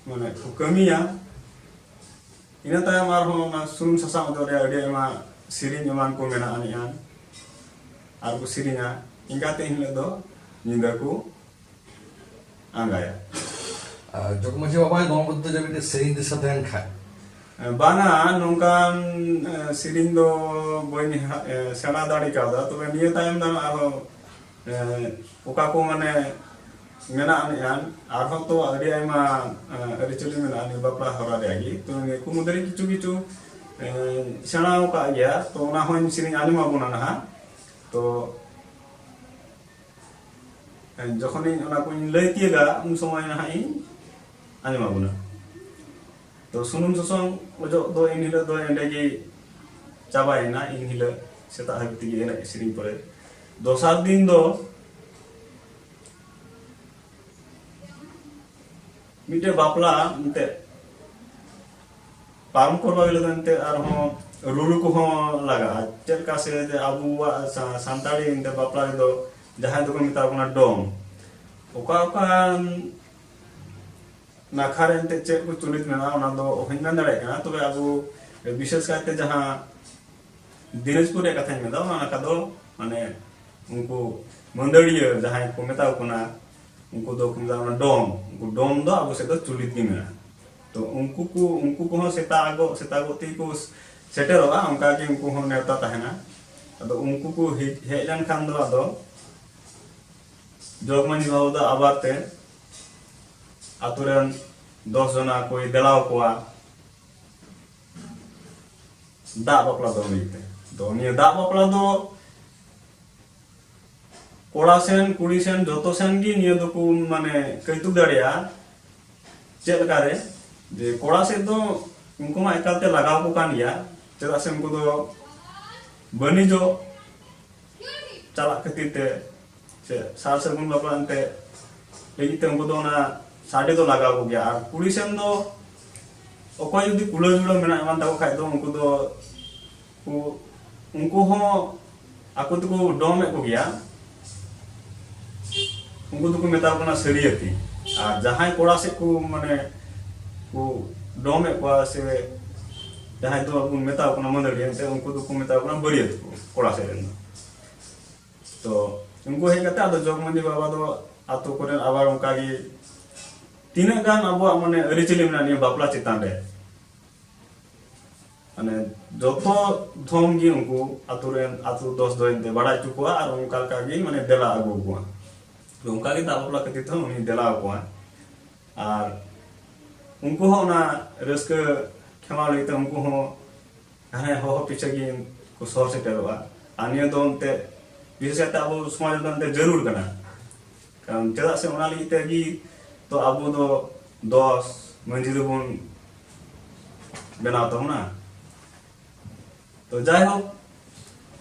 ᱢᱟᱱᱮ ᱠᱚ ᱠᱟᱹᱢᱤᱭᱟ᱾ ᱤᱱᱟᱹ ᱛᱟᱭᱚᱢ ᱟᱨᱦᱚᱸ ᱚᱱᱟ ᱥᱩᱱᱩᱢ ᱥᱟᱥᱟᱝ ᱚᱡᱚᱜ ᱨᱮᱭᱟᱜ ᱟᱹᱰᱤ ᱟᱭᱢᱟ ᱥᱮᱨᱮᱧ ᱮᱢᱟᱱ ᱠᱚ ᱢᱮᱱᱟᱜ ᱟᱹᱱᱤᱡᱼᱟ, ᱟᱨ ᱠᱚ ᱥᱮᱨᱮᱧᱟ᱾ ᱤᱱᱠᱟᱛᱮ ᱮᱱᱦᱤᱞᱳᱜ ᱫᱚ ᱧᱤᱫᱟᱹ ᱠᱚ ᱟᱸᱜᱟᱭᱟ᱾ ᱟᱨ ᱡᱚᱜᱽ ᱢᱟᱹᱡᱷᱤ ᱵᱟᱵᱟ ᱱᱚᱣᱟ ᱢᱚᱫᱽᱫᱷᱮ ᱨᱮ ᱢᱤᱫᱴᱮᱱ ᱥᱮᱨᱮᱧ ᱫᱤᱥᱟᱹ ᱛᱟᱦᱮᱱ ᱠᱷᱟᱡ? ᱵᱟᱝᱟ, ᱱᱚᱝᱠᱟᱱ ᱮ, ᱥᱮᱨᱮᱧ ᱫᱚ ᱵᱟᱹᱧ ᱦᱟ- ᱮ, ᱥᱮᱬᱟ ᱫᱟᱲᱮ ᱠᱟᱣᱫᱟ᱾ ᱛᱚᱵᱮ ᱱᱤᱭᱟᱹ ᱛᱟᱭᱚᱢ ᱫᱚ ᱟᱨᱦᱚᱸ ᱮ, ᱚᱠᱟ ᱠᱚ ᱢᱟᱱᱮ ᱢᱮᱱᱟᱜ ᱟᱹᱱᱤᱡ ᱟᱨᱦᱚᱸ ᱛᱚ ᱟᱹᱰᱤ ᱟᱭᱢᱟ ᱮ, ᱟᱹᱨᱤᱪᱟᱹᱞᱤ ᱢᱮᱱᱟᱜᱼᱟ ᱱᱤᱭᱟᱹ ᱵᱟᱯᱞᱟ ᱦᱚᱨᱟ ᱨᱮᱭᱟᱜ ᱜᱮ᱾ ᱛᱚ ᱱᱤᱭᱟᱹ ᱠᱚ ᱢᱚᱫᱽᱫᱷᱮ ᱨᱮ ᱠᱤᱪᱷᱩ ᱠᱤᱪᱷᱩ ᱮ, ᱥᱮᱬᱟ ᱟᱠᱟᱫ ᱜᱮᱭᱟ, ᱛᱚ ᱚᱱᱟ ᱦᱚᱸᱧ ᱥᱮᱨᱮᱧ ᱟᱸᱡᱚᱢ ᱟᱵᱚᱱᱟ ᱱᱟᱦᱟᱜ᱾ ᱛᱚ ᱡᱚᱠᱷᱚᱱᱤᱧ ᱚᱱᱟ ᱠᱚᱧ ᱞᱟᱹᱭ ᱛᱤᱭᱳᱜᱟ, ᱩᱱ ᱥᱚᱢᱚᱭ ᱱᱟᱦᱟᱜ ᱤᱧ ᱟᱸᱡᱚᱢ ᱟᱵᱚᱱᱟ᱾ ᱛᱚ ᱥᱩᱱᱩᱢ ᱥᱟᱥᱟᱝ ᱚᱡᱚᱜ ᱫᱚ ᱮᱱ ᱦᱤᱞᱳᱜ ᱫᱚ ᱮᱸᱰᱮ ᱜᱮ ᱪᱟᱵᱟᱭᱮᱱᱟ᱾ ᱮᱱ ᱦᱤᱞᱳᱜ ᱥᱮᱛᱟᱜ ᱦᱟᱹᱵᱤᱡ ᱛᱮᱜᱮ ᱮᱱᱮᱡ ᱥᱮᱨᱮᱧ ᱯᱚᱨᱮ ᱫᱚᱥᱟᱨ ᱫᱤᱱ ᱫᱚ ᱢᱤᱫᱴᱮᱡ ᱵᱟᱯᱞᱟ ᱮᱱᱛᱮ ᱯᱟᱨᱚᱢ ᱠᱚᱨᱵᱟ ᱜᱮᱞᱮ ᱫᱚ ᱮᱱᱛᱮ ᱟᱨᱦᱚᱸ ᱨᱩᱨᱩ ᱠᱚᱦᱚᱸ ᱞᱟᱜᱟᱜᱼᱟ᱾ ᱪᱮᱫ ᱞᱮᱠᱟ ᱥᱮ ᱡᱮ ᱟᱵᱚᱣᱟᱜ ᱥᱟ-, ᱥᱟᱱᱛᱟᱲᱤ ᱮᱱᱛᱮ ᱵᱟᱯᱞᱟ ᱨᱮᱫᱚ ᱡᱟᱦᱟᱸᱭ ᱫᱚᱠᱚ ᱢᱮᱛᱟ ᱠᱚ ᱠᱟᱱᱟ ᱰᱚᱢ᱾ ᱚᱠᱟ ᱚᱠᱟ ᱱᱟᱠᱷᱟ ᱨᱮ ᱮᱱᱛᱮ ᱪᱮᱫ ᱠᱚ ᱪᱚᱞᱤᱛ ᱢᱮᱱᱟᱜᱼᱟ, ᱚᱱᱟ ᱫᱚ ᱚᱦᱚᱧ ᱢᱮᱱ ᱫᱟᱲᱮᱭᱟᱜ ᱠᱟᱱᱟ᱾ ᱛᱚᱵᱮ ᱟᱵᱚ ᱵᱤᱥᱮᱥ ᱠᱟᱭᱛᱮ ᱡᱟᱦᱟᱸ ᱫᱤᱱᱟᱡᱽᱯᱩᱨ ᱨᱮᱭᱟᱜ ᱠᱟᱛᱷᱟᱧ ᱢᱮᱱᱫᱟ, ᱚᱱᱟ ᱱᱟᱠᱷᱟ ᱫᱚ ᱢᱟᱱᱮ ᱩᱱᱠᱩ ᱢᱟᱹᱫᱟᱹᱲᱤᱭᱟᱹ ᱡᱟᱦᱟᱸᱭ ᱠᱚ ᱢᱮᱛᱟ ᱠᱚ ᱠᱟᱱᱟ, ᱩᱱᱠᱩ ᱫᱚ ᱠᱚ ᱢᱮᱛᱟ ᱠᱚ ᱠᱟᱱᱟ ᱰᱚᱢ᱾ ᱩᱱᱠᱩ ᱰᱚᱢ ᱫᱚ ᱟᱵᱚ ᱥᱮᱫ ᱫᱚ ᱪᱚᱞᱤᱛ ᱜᱮ ᱢᱮᱱᱟᱜᱼᱟ᱾ ᱛᱚ ᱩᱱᱠᱩ ᱠᱚ, ᱩᱱᱠᱩ ᱠᱚᱦᱚᱸ ᱥᱮᱛᱟᱜᱚᱜ, ᱥᱮᱛᱟᱜᱚᱜ ᱛᱮᱜᱮ ᱠᱚ ᱥᱮᱴᱮᱨᱚᱜᱼᱟ, ᱚᱱᱠᱟ ᱜᱮ ᱩᱱᱠᱩ ᱦᱚᱸ ᱱᱮᱣᱛᱟ ᱛᱟᱦᱮᱱᱟ᱾ ᱟᱫᱚ ᱩᱱᱠᱩ ᱠᱚ ᱦᱮᱡ, ᱦᱮᱡ ᱞᱮᱱᱠᱷᱟᱱ ᱫᱚ ᱟᱫᱚ ᱡᱚᱜᱽ ᱢᱟᱹᱡᱷᱤ ᱵᱟᱵᱟ ᱫᱚ ᱟᱵᱟᱨ ᱛᱮ ᱟᱛᱳ ᱨᱮᱱ ᱫᱚᱥ ᱡᱚᱱᱟ ᱠᱚᱭ ᱫᱮᱞᱟᱣ ᱠᱚᱣᱟ ᱫᱟᱜ ᱵᱟᱯᱞᱟ ᱫᱚ ᱞᱟᱹᱭ ᱛᱮ᱾ ᱛᱚ ᱱᱤᱭᱟᱹ ᱫᱟᱜ ᱵᱟᱯᱞᱟ ᱫᱚ ᱠᱚᱲᱟ ᱥᱮᱱ, ᱠᱩᱲᱤ ᱥᱮᱱ, ᱡᱚᱛᱚ ᱥᱮᱱ ᱜᱮ ᱱᱤᱭᱟᱹ ᱫᱚᱠᱚ ᱢᱟᱱᱮ ᱠᱟᱹᱭᱛᱩᱠ ᱫᱟᱲᱮᱭᱟᱜᱼᱟ᱾ ᱪᱮᱫ ᱞᱮᱠᱟ ᱨᱮ? ᱡᱮ ᱠᱚᱲᱟ ᱥᱮᱫ ᱫᱚ ᱩᱱᱠᱩ ᱢᱟ ᱮᱠᱟᱞ ᱛᱮ ᱞᱟᱜᱟᱣ ᱠᱚ ᱠᱟᱱ ᱜᱮᱭᱟ, ᱪᱮᱫᱟᱜ ᱥᱮ ᱩᱱᱠᱩ ᱫᱚ ᱵᱟᱹᱱᱤᱡᱚᱜ ᱪᱟᱞᱟᱜ ᱠᱷᱟᱹᱛᱤᱨ ᱛᱮ ᱥᱮ ᱥᱟᱨ ᱥᱟᱹᱜᱩᱱ ᱵᱟᱯᱞᱟ ᱮᱱᱛᱮ ᱞᱟᱹᱜᱤᱫ ᱛᱮ ᱩᱱᱠᱩ ᱫᱚ ᱚᱱᱟ ᱥᱟᱰᱮ ᱫᱚ ᱞᱟᱜᱟᱣ ᱠᱚᱜᱮᱭᱟ᱾ ᱟᱨ ᱠᱩᱲᱤ ᱥᱮᱱ ᱫᱚ ᱚᱠᱚᱭ ᱡᱩᱫᱤ ᱠᱩᱞᱟᱹᱣ ᱡᱩᱲᱟᱹᱣ ᱢᱮᱱᱟᱜ ᱮᱢᱟᱱ ᱛᱟᱠᱚ ᱠᱷᱟᱡ ᱫᱚ ᱩᱱᱠᱩ ᱫᱚ ᱠᱚ, ᱩᱱᱠᱩ ᱦᱚᱸ ᱟᱠᱚ ᱛᱮᱠᱚ ᱰᱚᱢᱮᱫ ᱠᱚᱜᱮᱭᱟ᱾ ᱩᱱᱠᱩ ᱫᱚᱠᱚ ᱢᱮᱛᱟ ᱠᱚ ᱠᱟᱱᱟ ᱥᱟᱹᱨᱤᱭᱟᱹᱛᱤ᱾ ᱟᱨ ᱡᱟᱦᱟᱸᱭ ᱠᱚᱲᱟ ᱥᱮᱫ ᱠᱚ ᱢᱟᱱᱮ ᱠᱚ ᱰᱚᱢᱮᱫ ᱠᱚᱣᱟ ᱥᱮ ᱡᱟᱦᱟᱸᱭ ᱫᱚ ᱵᱚᱱ ᱢᱮᱛᱟ ᱠᱚ ᱠᱟᱱᱟ ᱢᱟᱹᱫᱟᱹᱲᱤᱭᱟᱹ, ᱮᱱᱛᱮ ᱩᱱᱠᱩ ᱫᱚᱠᱚ ᱢᱮᱛᱟ ᱠᱚ ᱠᱟᱱᱟ ᱵᱟᱹᱨᱭᱟᱹᱛ ᱠᱚ, ᱠᱚᱲᱟ ᱥᱮᱫ ᱨᱮᱱ ᱫᱚ᱾ ᱛᱚ ᱩᱱᱠᱩ ᱦᱮᱡ ᱠᱟᱛᱮ ᱟᱫᱚ ᱡᱚᱜᱽ ᱢᱟᱹᱡᱷᱤ ᱵᱟᱵᱟ ᱫᱚ ᱟᱛᱳ ᱠᱚᱨᱮᱱ ᱟᱵᱟᱨ ᱚᱱᱠᱟ ᱜᱮ ᱛᱤᱱᱟᱹᱜ ᱜᱟᱱ ᱟᱵᱚᱣᱟᱜ ᱢᱟᱱᱮ ᱟᱹᱨᱤᱪᱟᱹᱞᱤ ᱢᱮᱱᱟᱜᱼᱟ ᱱᱤᱭᱟᱹ ᱵᱟᱯᱞᱟ ᱪᱮᱛᱟᱱ ᱨᱮ, ᱢᱟᱱᱮ ᱡᱚᱛᱚ ᱫᱷᱚᱢ ᱜᱮ ᱩᱱᱠᱩ ᱟᱛᱳ ᱨᱮᱱ, ᱟᱛᱳ ᱫᱚᱥ ᱫᱚ ᱮᱱᱛᱮ ᱵᱟᱲᱟᱭ ᱦᱚᱪᱚ ᱠᱚᱣᱟ ᱟᱨ ᱚᱱᱠᱟ ᱞᱮᱠᱟ ᱜᱮ ᱢᱟᱱᱮ ᱫᱮᱞᱟ ᱟᱹᱜᱩ ᱠᱚᱣᱟ᱾ ᱛᱚ ᱚᱱᱠᱟ ᱜᱮ ᱫᱟᱜ ᱵᱟᱯᱞᱟ ᱠᱷᱟᱹᱛᱤᱨ ᱛᱮᱦᱚᱸ ᱩᱱᱤ ᱫᱮᱞᱟ ᱟᱠᱚᱣᱟ᱾ ᱟᱨ ᱩᱱᱠᱩ ᱦᱚᱸ ᱚᱱᱟ ᱨᱟᱹᱥᱠᱟᱹ ᱠᱷᱮᱢᱟᱣ ᱞᱟᱹᱜᱤᱫ ᱛᱮ ᱩᱱᱠᱩ ᱦᱚᱸ ᱦᱟᱱᱮ ᱦᱚᱦᱚ ᱯᱤᱪᱷᱟᱹ ᱜᱮ ᱠᱚ ᱥᱚᱦᱚᱨ ᱥᱮᱴᱮᱨᱚᱜᱼᱟ᱾ ᱟᱨ ᱱᱤᱭᱟᱹ ᱫᱚ ᱮᱱᱛᱮ ᱵᱤᱥᱮᱥ ᱠᱟᱭᱛᱮ ᱟᱵᱚ ᱥᱚᱢᱟᱡᱽ ᱨᱮᱫᱚ ᱮᱱᱛᱮ ᱡᱟᱹᱨᱩᱲ ᱠᱟᱱᱟ᱾ ᱪᱮᱫᱟᱜ ᱥᱮ ᱚᱱᱟ ᱞᱟᱹᱜᱤᱫ ᱛᱮᱜᱮ ᱛᱚ ᱟᱵᱚ ᱫᱚ ᱫᱚᱥ ᱢᱟᱹᱡᱷᱤ ᱫᱚᱵᱚᱱ ᱵᱮᱱᱟᱣ ᱛᱟᱵᱚᱱᱟ᱾ ᱛᱚ ᱡᱟᱭᱦᱳᱠ,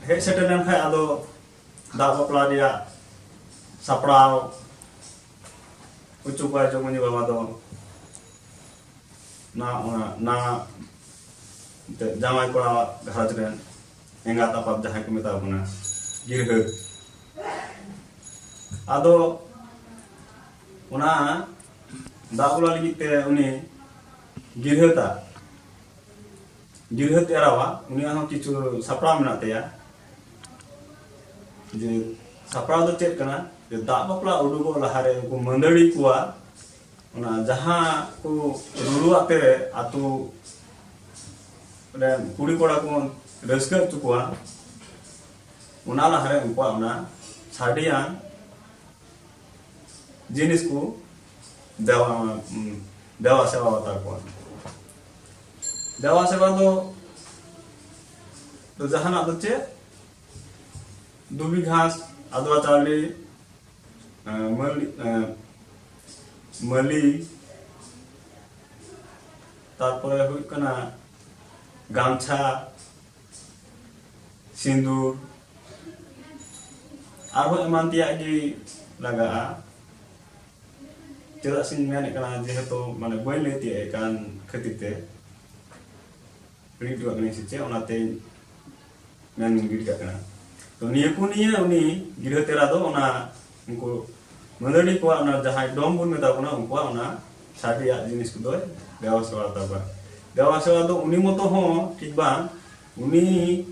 ᱦᱮᱡ ᱥᱮᱴᱮᱨ ᱞᱮᱱᱠᱷᱟᱱ ᱟᱫᱚ ᱫᱟᱜ ᱵᱟᱯᱞᱟ ᱨᱮᱭᱟᱜ ᱥᱟᱯᱲᱟᱣ ᱦᱚᱪᱚ ᱠᱚᱣᱟᱭ ᱡᱚᱜᱽᱢᱟᱹᱡᱷᱤ ᱵᱟᱵᱟ ᱫᱚ᱾ ᱱᱟ ᱚᱱᱟ ᱱᱟ ᱮᱱᱛᱮᱫ ᱡᱟᱶᱟᱭ ᱠᱚᱲᱟ ᱜᱷᱟᱨᱚᱸᱡᱽ ᱨᱮᱱ ᱮᱸᱜᱟᱛ ᱟᱯᱟᱛ ᱡᱟᱦᱟᱸᱭ ᱠᱚ ᱢᱮᱛᱟ ᱠᱚ ᱠᱟᱱᱟ, ᱜᱤᱨᱦᱟᱹ᱾ ᱟᱫᱚ ᱚᱱᱟ ᱫᱟᱜ ᱵᱟᱯᱞᱟ ᱞᱟᱹᱜᱤᱫ ᱛᱮ ᱩᱱᱤ ᱜᱤᱨᱦᱟᱹ ᱛᱟ ᱜᱤᱨᱦᱟᱹ ᱮᱨᱟᱣᱟ, ᱩᱱᱤᱭᱟᱜ ᱦᱚᱸ ᱠᱤᱪᱷᱩ ᱥᱟᱯᱲᱟᱣ ᱢᱮᱱᱟᱜ ᱛᱟᱭᱟ᱾ ᱡᱮ ᱥᱟᱯᱲᱟᱣ ᱫᱚ ᱪᱮᱫ ᱠᱟᱱᱟ? ᱡᱮ ᱫᱟᱜ ᱵᱟᱯᱞᱟ ᱩᱰᱩᱠᱚᱜ ᱞᱟᱦᱟᱨᱮ ᱩᱱᱠᱩ ᱢᱟᱹᱫᱟᱹᱲᱤ ᱠᱚᱣᱟ, ᱚᱱᱟ ᱡᱟᱦᱟᱸ ᱠᱚ ᱨᱩᱨᱩᱣᱟᱜ ᱛᱮ ᱟᱛᱳ ᱨᱮᱱ ᱠᱩᱲᱤ ᱠᱚᱲᱟ ᱠᱚ ᱨᱟᱹᱥᱠᱟᱹ ᱦᱚᱪᱚ ᱠᱚᱣᱟ, ᱚᱱᱟ ᱞᱟᱦᱟᱨᱮ ᱩᱱᱠᱩᱣᱟᱜ ᱚᱱᱟ ᱥᱟᱰᱮᱭᱟᱱ ᱡᱤᱱᱤᱥ ᱠᱚ ᱫᱮᱣᱟ, ᱩᱢ, ᱫᱮᱣᱟ ᱥᱮᱵᱟ ᱟᱛᱟ ᱠᱚᱣᱟ᱾ ᱫᱮᱣᱟ ᱥᱮᱵᱟ ᱫᱚ, ᱫᱚ ᱡᱟᱦᱟᱱᱟᱜ ᱫᱚ ᱪᱮᱫ? ᱫᱷᱩᱵᱤ ᱜᱷᱟᱥ, ᱟᱫᱣᱟ ᱪᱟᱣᱞᱮ, ᱮᱸ, ᱢᱟᱹᱞᱤ, ᱮᱸ, ᱢᱟᱹᱞᱤ, ᱛᱟᱨᱯᱚᱨᱮ ᱦᱩᱭᱩᱜ ᱠᱟᱱᱟ ᱜᱟᱢᱪᱷᱟ, ᱥᱤᱸᱫᱩᱨ, ᱟᱨᱦᱚᱸ ᱮᱢᱟᱱ ᱛᱮᱭᱟᱜ ᱜᱮ ᱞᱟᱜᱟᱜᱼᱟ᱾ ᱪᱮᱫᱟᱜ ᱥᱮᱧ ᱢᱮᱱᱮᱫ ᱠᱟᱱᱟ, ᱡᱮᱦᱮᱛᱩ ᱢᱟᱱᱮ ᱵᱟᱹᱧ ᱞᱟᱹᱭ ᱛᱤᱭᱳᱜ ᱮᱫ ᱠᱟᱱ ᱠᱷᱟᱹᱛᱤᱨ ᱛᱮ, ᱦᱤᱲᱤᱧ ᱦᱚᱴᱚ ᱠᱟᱜ ᱠᱟᱹᱱᱟᱹᱧ ᱥᱮ ᱪᱮᱫ, ᱚᱱᱟᱛᱮᱧ ᱢᱮᱱ ᱜᱤᱰᱤ ᱠᱟᱜ ᱠᱟᱱᱟ᱾ ᱛᱚ ᱱᱤᱭᱟᱹ ᱠᱚ ᱱᱤᱭᱮ ᱩᱱᱤ ᱜᱤᱨᱦᱟᱹ ᱛᱮᱨᱟ ᱫᱚ ᱚᱱᱟ ᱩᱱᱠᱩ ᱢᱟᱹᱫᱟᱹᱲᱤ ᱠᱚᱣᱟᱜ ᱚᱱᱟ ᱡᱟᱦᱟᱸᱭ ᱰᱚᱢ ᱵᱚᱱ ᱢᱮᱛᱟ ᱠᱚ ᱠᱟᱱᱟ, ᱩᱱᱠᱩᱣᱟᱜ ᱚᱱᱟ ᱥᱟᱰᱮᱭᱟᱜ ᱡᱤᱱᱤᱥ ᱠᱚᱫᱚᱭ ᱫᱮᱣᱟ ᱥᱮᱵᱟ ᱛᱟᱠᱚᱣᱟ᱾ ᱫᱮᱣᱟ ᱥᱮᱵᱟ ᱫᱚ ᱩᱱᱤ ᱢᱚᱛᱚ ᱦᱚᱸ ᱴᱷᱤᱠ ᱵᱟᱝ, ᱩᱱᱤ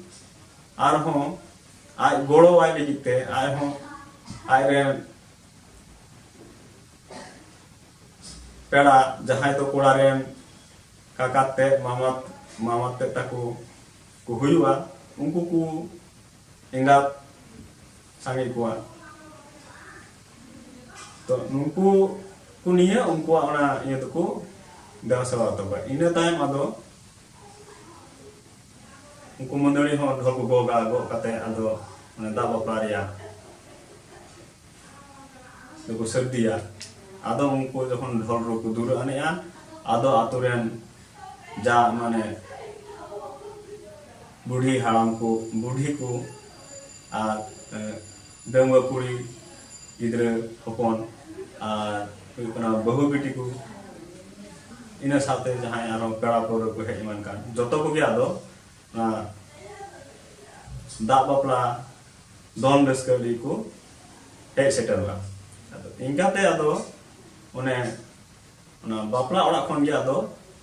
ᱟᱨᱦᱚᱸ ᱟᱡ ᱜᱚᱲᱚᱣᱟᱭ ᱞᱟᱹᱜᱤᱫ ᱛᱮ ᱟᱡ ᱦᱚᱸ ᱟᱡ ᱨᱮᱱ ᱯᱮᱲᱟ, ᱡᱟᱦᱟᱸᱭ ᱫᱚ ᱠᱚᱲᱟ ᱨᱮᱱ ᱠᱟᱠᱟ ᱛᱮᱫ, ᱢᱟᱢᱟ, ᱢᱟᱢᱟ ᱛᱮᱫ ᱛᱟᱠᱚ ᱠᱚ ᱦᱩᱭᱩᱜᱼᱟ, ᱩᱱᱠᱩ ᱠᱚ ᱮᱸᱜᱟᱛ ᱥᱟᱸᱜᱮ ᱠᱚᱣᱟ᱾ ᱛᱚ ᱱᱩᱠᱩ ᱠᱚ ᱱᱤᱭᱟᱹ ᱩᱱᱠᱩᱣᱟᱜ ᱚᱱᱟ ᱤᱭᱟᱹ ᱫᱚᱠᱚ ᱫᱮᱣᱟ ᱥᱮᱵᱟ ᱛᱟᱠᱚᱣᱟ᱾ ᱤᱱᱟᱹ ᱛᱟᱭᱚᱢ ᱟᱫᱚ ᱩᱱᱠᱩ ᱢᱟᱹᱫᱟᱹᱲᱤ ᱦᱚᱸ ᱰᱷᱚᱞ ᱠᱚ ᱜᱚᱜᱟ, ᱜᱚᱜ ᱠᱟᱛᱮ ᱟᱫᱚ ᱚᱱᱟ ᱫᱟᱜ ᱵᱟᱯᱞᱟ ᱨᱮᱭᱟᱜ ᱫᱚᱠᱚ ᱥᱟᱹᱨᱫᱤᱭᱟ᱾ ᱟᱫᱚ ᱩᱱᱠᱩ ᱡᱚᱠᱷᱚᱱ ᱰᱷᱚᱞ ᱨᱩ ᱠᱚ ᱫᱷᱩᱨᱟᱹ ᱟᱱᱮᱜᱼᱟ, ᱟᱫᱚ ᱟᱛᱳ ᱨᱮᱱ ᱡᱟ ᱢᱟᱱᱮ ᱵᱩᱰᱷᱤ ᱦᱟᱲᱟᱢ ᱠᱚ, ᱵᱩᱰᱷᱤ ᱠᱚ ᱟᱨ ᱰᱟᱺᱜᱩᱣᱟᱹ ᱠᱩᱲᱤ ᱜᱤᱫᱽᱨᱟᱹ ᱦᱚᱯᱚᱱ ᱟᱨ ᱦᱩᱭᱩᱜ ᱠᱟᱱᱟ ᱵᱟᱹᱦᱩ ᱵᱤᱴᱤ ᱠᱚ, ᱤᱱᱟᱹ ᱥᱟᱶᱛᱮ ᱡᱟᱦᱟᱸᱭ ᱟᱨᱦᱚᱸ ᱯᱮᱲᱟ ᱯᱟᱹᱲᱦᱟᱹ ᱠᱚ ᱦᱮᱡ ᱮᱢᱟᱱ ᱠᱟᱱ, ᱡᱚᱛᱚ ᱠᱚᱜᱮ ᱟᱫᱚ ᱚᱱᱟ ᱫᱟᱜ ᱵᱟᱯᱞᱟ ᱫᱚᱱ ᱨᱟᱹᱥᱠᱟᱹ ᱞᱟᱹᱜᱤᱫ ᱠᱚ ᱦᱮᱡ ᱥᱮᱴᱮᱨᱚᱜᱼᱟ᱾ ᱟᱫᱚ ᱤᱱᱠᱟᱛᱮ ᱟᱫᱚ ᱚᱱᱮ ᱚᱱᱟ ᱵᱟᱯᱞᱟ ᱚᱲᱟᱜ ᱠᱷᱚᱱ ᱜᱮ ᱟᱫᱚ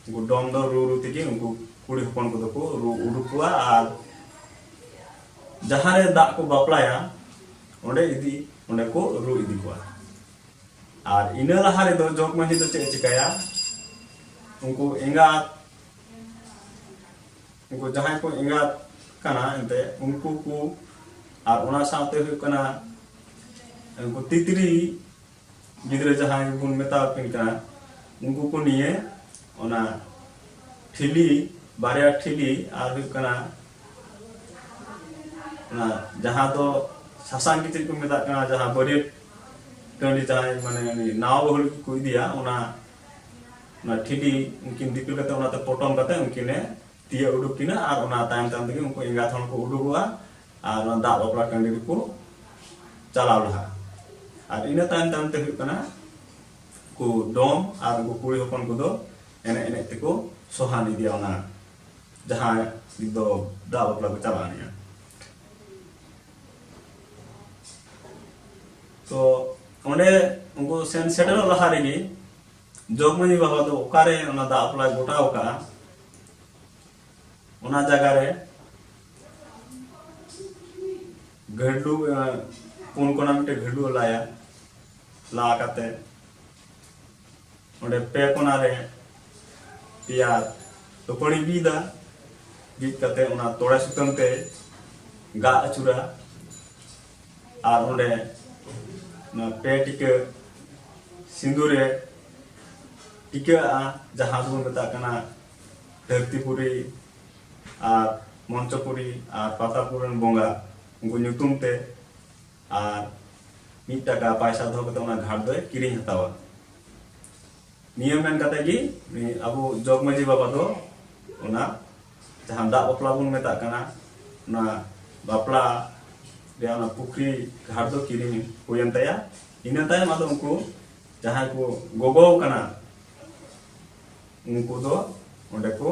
ᱩᱱᱠᱩ ᱰᱚᱢ ᱫᱚ ᱨᱩ ᱨᱩ ᱛᱮᱜᱮ ᱩᱱᱠᱩ ᱠᱩᱲᱤ ᱦᱚᱯᱚᱱ ᱠᱚᱫᱚ ᱠᱚ ᱨᱩ ᱩᱰᱩᱠ ᱠᱚᱣᱟ ᱟᱨ ᱡᱟᱦᱟᱸ ᱨᱮ ᱫᱟᱜ ᱠᱚ ᱵᱟᱯᱞᱟᱭᱟ ᱚᱸᱰᱮ ᱤᱫᱤ, ᱚᱸᱰᱮ ᱠᱚ ᱨᱩ ᱤᱫᱤ ᱠᱚᱣᱟ᱾ ᱟᱨ ᱤᱱᱟᱹ ᱞᱟᱦᱟ ᱨᱮᱫᱚ ᱡᱚᱜᱽ ᱢᱟᱹᱡᱷᱤ ᱫᱚ ᱪᱮᱫ ᱮ ᱪᱤᱠᱟᱹᱭᱟ? ᱩᱱᱠᱩ ᱮᱸᱜᱟᱛ, ᱩᱱᱠᱩ ᱡᱟᱦᱟᱸᱭ ᱠᱚ ᱮᱸᱜᱟᱛ ᱠᱟᱱᱟ ᱮᱱᱛᱮ ᱩᱱᱠᱩ ᱠᱚ, ᱟᱨ ᱚᱱᱟ ᱥᱟᱶᱛᱮ ᱦᱩᱭᱩᱜ ᱠᱟᱱᱟ ᱩᱱᱠᱩ ᱛᱤᱛᱨᱤ ᱜᱤᱫᱽᱨᱟᱹ ᱡᱟᱦᱟᱸᱭ ᱵᱚᱱ ᱢᱮᱛᱟ ᱟᱹᱠᱤᱱ ᱠᱟᱱᱟ, ᱩᱱᱠᱩ ᱠᱚ ᱱᱤᱭᱮ ᱚᱱᱟ ᱴᱷᱤᱞᱤ, ᱵᱟᱨᱭᱟ ᱴᱷᱤᱞᱤ ᱟᱨ ᱦᱩᱭᱩᱜ ᱠᱟᱱᱟ ᱚᱱᱟ ᱡᱟᱦᱟᱸ ᱫᱚ ᱥᱟᱥᱟᱝ ᱠᱤᱪᱨᱤᱡ ᱠᱚ ᱢᱮᱛᱟᱜ ᱠᱟᱱᱟ, ᱡᱟᱦᱟᱸ ᱵᱟᱹᱨᱭᱟᱹᱛ ᱴᱟᱺᱰᱤ ᱡᱟᱦᱟᱸᱭ ᱢᱟᱱᱮ ᱩᱱᱤ ᱱᱟᱣᱟ ᱵᱟᱹᱦᱩ ᱞᱟᱹᱜᱤᱫ ᱠᱚ ᱤᱫᱤᱭᱟ, ᱚᱱᱟ, ᱚᱱᱟ ᱴᱷᱤᱞᱤ ᱩᱱᱠᱤᱱ ᱫᱤᱯᱤᱞ ᱠᱟᱛᱮ ᱚᱱᱟᱛᱮ ᱯᱚᱴᱚᱢ ᱠᱟᱛᱮ ᱩᱱᱠᱤᱱᱮ ᱛᱤᱭᱟᱹᱜ ᱩᱰᱩᱠ ᱠᱤᱱᱟ ᱟᱨ ᱚᱱᱟ ᱛᱟᱭᱚᱢ ᱛᱟᱭᱚᱢ ᱛᱮᱜᱮ ᱩᱱᱠᱩ ᱮᱸᱜᱟᱛ ᱦᱚᱲ ᱠᱚ ᱩᱰᱩᱠᱚᱜᱼᱟ ᱟᱨ ᱚᱱᱟ ᱫᱟᱜ ᱵᱟᱯᱞᱟ ᱴᱟᱺᱰᱤ ᱨᱮᱠᱚ ᱪᱟᱞᱟᱣ ᱞᱟᱦᱟᱜᱼᱟ᱾ ᱟᱨ ᱤᱱᱟᱹ ᱛᱟᱭᱚᱢ ᱛᱟᱭᱚᱢ ᱛᱮ ᱦᱩᱭᱩᱜ ᱠᱟᱱᱟ ᱩᱱᱠᱩ ᱰᱚᱢ ᱟᱨ ᱩᱱᱠᱩ ᱠᱩᱲᱤ ᱦᱚᱯᱚᱱ ᱠᱚᱫᱚ ᱮᱱᱮᱡ ᱮᱱᱮᱡ ᱛᱮᱠᱚ ᱥᱚᱦᱟᱱ ᱤᱫᱤᱭᱟ ᱚᱱᱟ ᱡᱟᱦᱟᱸ ᱫᱚ ᱫᱟᱜ ᱵᱟᱯᱞᱟ ᱠᱚ ᱪᱟᱞᱟᱜ ᱟᱱᱤᱡᱼᱟ᱾ ᱛᱚ ᱚᱸᱰᱮ ᱩᱱᱠᱩ ᱥᱮᱱ ᱥᱮᱴᱮᱨᱚᱜ ᱞᱟᱦᱟ ᱨᱮᱜᱮ ᱡᱚᱜᱽ ᱢᱟᱹᱡᱷᱤ ᱵᱟᱵᱟ ᱫᱚ ᱚᱠᱟᱨᱮ ᱚᱱᱟ ᱫᱟᱜ ᱵᱟᱯᱞᱟᱭ ᱜᱚᱴᱟᱣ ᱟᱠᱟᱫᱼᱟ, ᱚᱱᱟ ᱡᱟᱭᱜᱟ ᱨᱮ ᱜᱷᱟᱹᱰᱞᱩ, ᱮ, ᱯᱩᱱ ᱠᱚᱱᱟ ᱢᱤᱫᱴᱮᱱ ᱜᱷᱟᱹᱰᱞᱩ ᱞᱟᱭᱟ, ᱞᱟ ᱠᱟᱛᱮ ᱚᱸᱰᱮ ᱯᱮ ᱠᱚᱱᱟ ᱨᱮ ᱯᱮᱭᱟ ᱛᱟᱹᱯᱟᱹᱲᱤ ᱵᱤᱫᱟ, ᱵᱤᱫ ᱠᱟᱛᱮ ᱚᱱᱟ ᱛᱚᱲᱮ ᱥᱩᱛᱟᱹᱢ ᱛᱮ ᱜᱟᱜ ᱟᱹᱪᱩᱨᱟ᱾ ᱟᱨ ᱚᱸᱰᱮ ᱚᱱᱟ ᱯᱮ ᱴᱤᱠᱟᱹ ᱥᱤᱸᱫᱩᱨᱮ ᱴᱤᱠᱟᱹᱜᱼᱟ, ᱡᱟᱦᱟᱸ ᱫᱚᱵᱚᱱ ᱢᱮᱛᱟᱜ ᱠᱟᱱᱟ ᱫᱷᱟᱹᱨᱛᱤᱯᱩᱨᱤ ᱟᱨ ᱢᱚᱧᱪᱚᱯᱩᱨᱤ ᱟᱨ ᱯᱟᱛᱟᱞᱯᱩᱨᱤ ᱨᱮᱱ ᱵᱚᱸᱜᱟ, ᱩᱱᱠᱩ ᱧᱩᱛᱩᱢ ᱛᱮ᱾ ᱟᱨ ᱢᱤᱫ ᱴᱟᱠᱟ ᱯᱟᱭᱥᱟ ᱫᱚᱦᱚ ᱠᱟᱛᱮ ᱚᱱᱟ ᱜᱷᱟᱴ ᱫᱚᱭ ᱠᱤᱨᱤᱧ ᱦᱟᱛᱟᱣᱟ᱾ ᱱᱤᱭᱟᱹ ᱢᱮᱱ ᱠᱟᱛᱮ ᱜᱮ ᱩᱱᱤ ᱟᱵᱚ ᱡᱚᱜᱽ ᱢᱟᱹᱡᱷᱤ ᱵᱟᱵᱟ ᱫᱚ ᱚᱱᱟ ᱡᱟᱦᱟᱸ ᱫᱟᱜ ᱵᱟᱯᱞᱟ ᱵᱚᱱ ᱢᱮᱛᱟᱜ ᱠᱟᱱᱟ, ᱚᱱᱟ ᱵᱟᱯᱞᱟ ᱨᱮᱭᱟᱜ ᱚᱱᱟ ᱯᱩᱠᱷᱨᱤ ᱜᱷᱟᱴ ᱫᱚ ᱠᱤᱨᱤᱧ ᱦᱩᱭᱮᱱ ᱛᱟᱭᱟ᱾ ᱤᱱᱟᱹ ᱛᱟᱭᱚᱢ ᱟᱫᱚ ᱩᱱᱠᱩ ᱡᱟᱦᱟᱸᱭ ᱠᱚ ᱜᱚᱜᱚ ᱠᱟᱱᱟ, ᱩᱱᱠᱩ ᱫᱚ ᱚᱸᱰᱮ ᱠᱚ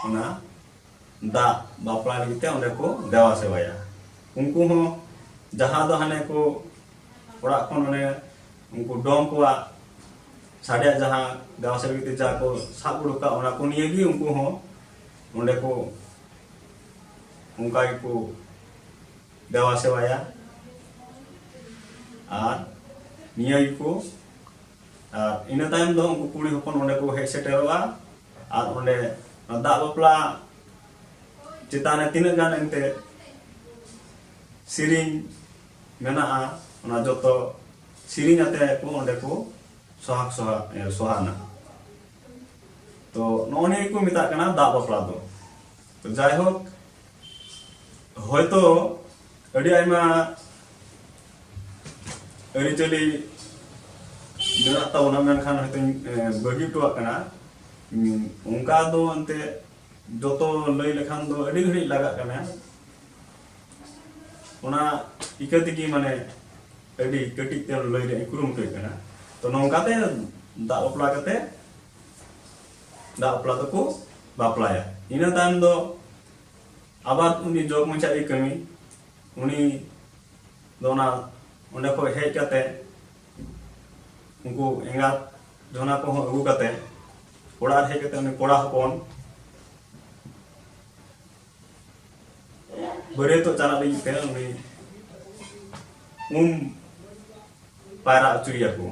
ᱚᱱᱟ ᱫᱟᱜ ᱵᱟᱯᱞᱟ ᱞᱟᱹᱜᱤᱫ ᱛᱮ ᱚᱸᱰᱮ ᱠᱚ ᱫᱮᱣᱟ ᱥᱮᱵᱟᱭᱟ᱾ ᱩᱱᱠᱩ ᱦᱚᱸ ᱡᱟᱦᱟᱸ ᱫᱚ ᱦᱟᱱᱮ ᱠᱚ ᱚᱲᱟᱜ ᱠᱷᱚᱱ ᱚᱱᱮ ᱩᱱᱠᱩ ᱰᱚᱢ ᱠᱚᱣᱟᱜ ᱥᱟᱰᱮᱭᱟᱜ ᱡᱟᱦᱟᱸ ᱫᱮᱣᱟ ᱥᱮᱵᱟ ᱞᱟᱹᱜᱤᱫ ᱛᱮ ᱡᱟᱦᱟᱸ ᱠᱚ ᱥᱟᱵ ᱩᱰᱩᱠᱟ, ᱚᱱᱟ ᱠᱚ ᱱᱤᱭᱮ ᱜᱮ ᱩᱱᱠᱩ ᱦᱚᱸ ᱚᱸᱰᱮ ᱠᱚ ᱚᱱᱠᱟ ᱜᱮᱠᱚ ᱫᱮᱣᱟ ᱥᱮᱵᱟᱭᱟ᱾ ᱟᱨ ᱱᱤᱭᱟᱹ ᱜᱮᱠᱚ, ᱟᱨ ᱤᱱᱟᱹ ᱛᱟᱭᱚᱢ ᱫᱚ ᱩᱱᱠᱩ ᱠᱩᱲᱤ ᱦᱚᱯᱚᱱ ᱚᱸᱰᱮ ᱠᱚ ᱦᱮᱡ ᱥᱮᱴᱮᱨᱚᱜᱼᱟ᱾ ᱟᱨ ᱚᱸᱰᱮ ᱫᱟᱜ ᱵᱟᱯᱞᱟ ᱪᱮᱛᱟᱱ ᱨᱮ ᱛᱤᱱᱟᱹᱜ ᱜᱟᱱ ᱮᱱᱛᱮ ᱥᱮᱨᱮᱧ ᱢᱮᱱᱟᱜᱼᱟ, ᱚᱱᱟ ᱡᱚᱛᱚ ᱥᱮᱨᱮᱧ ᱟᱛᱮ ᱠᱚ ᱚᱸᱰᱮ ᱠᱚ ᱥᱚᱦᱟᱜ ᱥᱚᱦᱟ-, ᱮ, ᱥᱚᱦᱟᱱᱟ᱾ ᱛᱚ ᱱᱚᱜᱼᱚ ᱱᱤᱭᱟᱹ ᱠᱚ ᱢᱮᱛᱟᱜ ᱠᱟᱱᱟ ᱫᱟᱜ ᱵᱟᱯᱞᱟ ᱫᱚ᱾ ᱛᱚ ᱡᱟᱭᱦᱳᱠ, ᱦᱚᱭᱛᱚ ᱟᱹᱰᱤ ᱟᱭᱢᱟ ᱟᱹᱨᱤᱪᱟᱹᱞᱤ ᱢᱮᱱᱟᱜ ᱛᱟᱵᱚᱱᱟ, ᱢᱮᱱᱠᱷᱟᱱ ᱦᱚᱭᱛᱚᱧ, ᱮ, ᱵᱟᱹᱜᱤ ᱦᱚᱴᱚᱣᱟᱜ ᱠᱟᱱᱟ᱾ ᱩᱸ, ᱚᱱᱠᱟ ᱫᱚ ᱮᱱᱛᱮ ᱡᱚᱛᱚ ᱞᱟᱹᱭ ᱞᱮᱠᱷᱟᱱ ᱫᱚ ᱟᱹᱰᱤ ᱜᱷᱟᱹᱲᱤᱡ ᱞᱟᱜᱟᱜ ᱠᱟᱱᱟ᱾ ᱚᱱᱟ ᱤᱠᱟᱹ ᱛᱮᱜᱮ ᱢᱟᱱᱮ ᱟᱹᱰᱤ ᱠᱟᱹᱴᱤᱡ ᱛᱮ ᱞᱟᱹᱭ ᱨᱮᱭᱟᱜ ᱤᱧ ᱠᱩᱨᱩᱢᱩᱴᱩᱭᱮᱫ ᱠᱟᱱᱟ᱾ ᱛᱚ ᱱᱚᱝᱠᱟᱛᱮ ᱫᱟᱜ ᱵᱟᱯᱞᱟ ᱠᱟᱛᱮ ᱫᱟᱜ ᱵᱟᱯᱞᱟ ᱫᱚᱠᱚ ᱵᱟᱯᱞᱟᱭᱟ᱾ ᱤᱱᱟᱹ ᱛᱟᱭᱚᱢ ᱫᱚ ᱟᱵᱟᱨ ᱩᱱᱤ ᱡᱚᱜᱽ ᱢᱟᱹᱡᱷᱤᱭᱟᱜ ᱜᱮ ᱠᱟᱹᱢᱤ, ᱩᱱᱤ ᱫᱚ ᱚᱱᱟ ᱚᱸᱰᱮ ᱠᱷᱚᱱ ᱦᱮᱡ ᱠᱟᱛᱮ ᱩᱱᱠᱩ ᱮᱸᱜᱟᱛ ᱡᱚᱱᱟ ᱠᱚᱦᱚᱸ ᱟᱹᱜᱩ ᱠᱟᱛᱮ ᱚᱲᱟᱜ ᱨᱮ ᱦᱮᱡ ᱠᱟᱛᱮ ᱩᱱᱤ ᱠᱚᱲᱟ ᱦᱚᱯᱚᱱ ᱵᱟᱹᱨᱭᱟᱹᱛᱚᱜ ᱪᱟᱞᱟᱜ ᱞᱟᱹᱜᱤᱫ ᱛᱮ ᱩᱱᱤ ᱩᱢ ᱯᱟᱭᱨᱟ ᱦᱚᱪᱚᱭᱮᱭᱟᱠᱚ᱾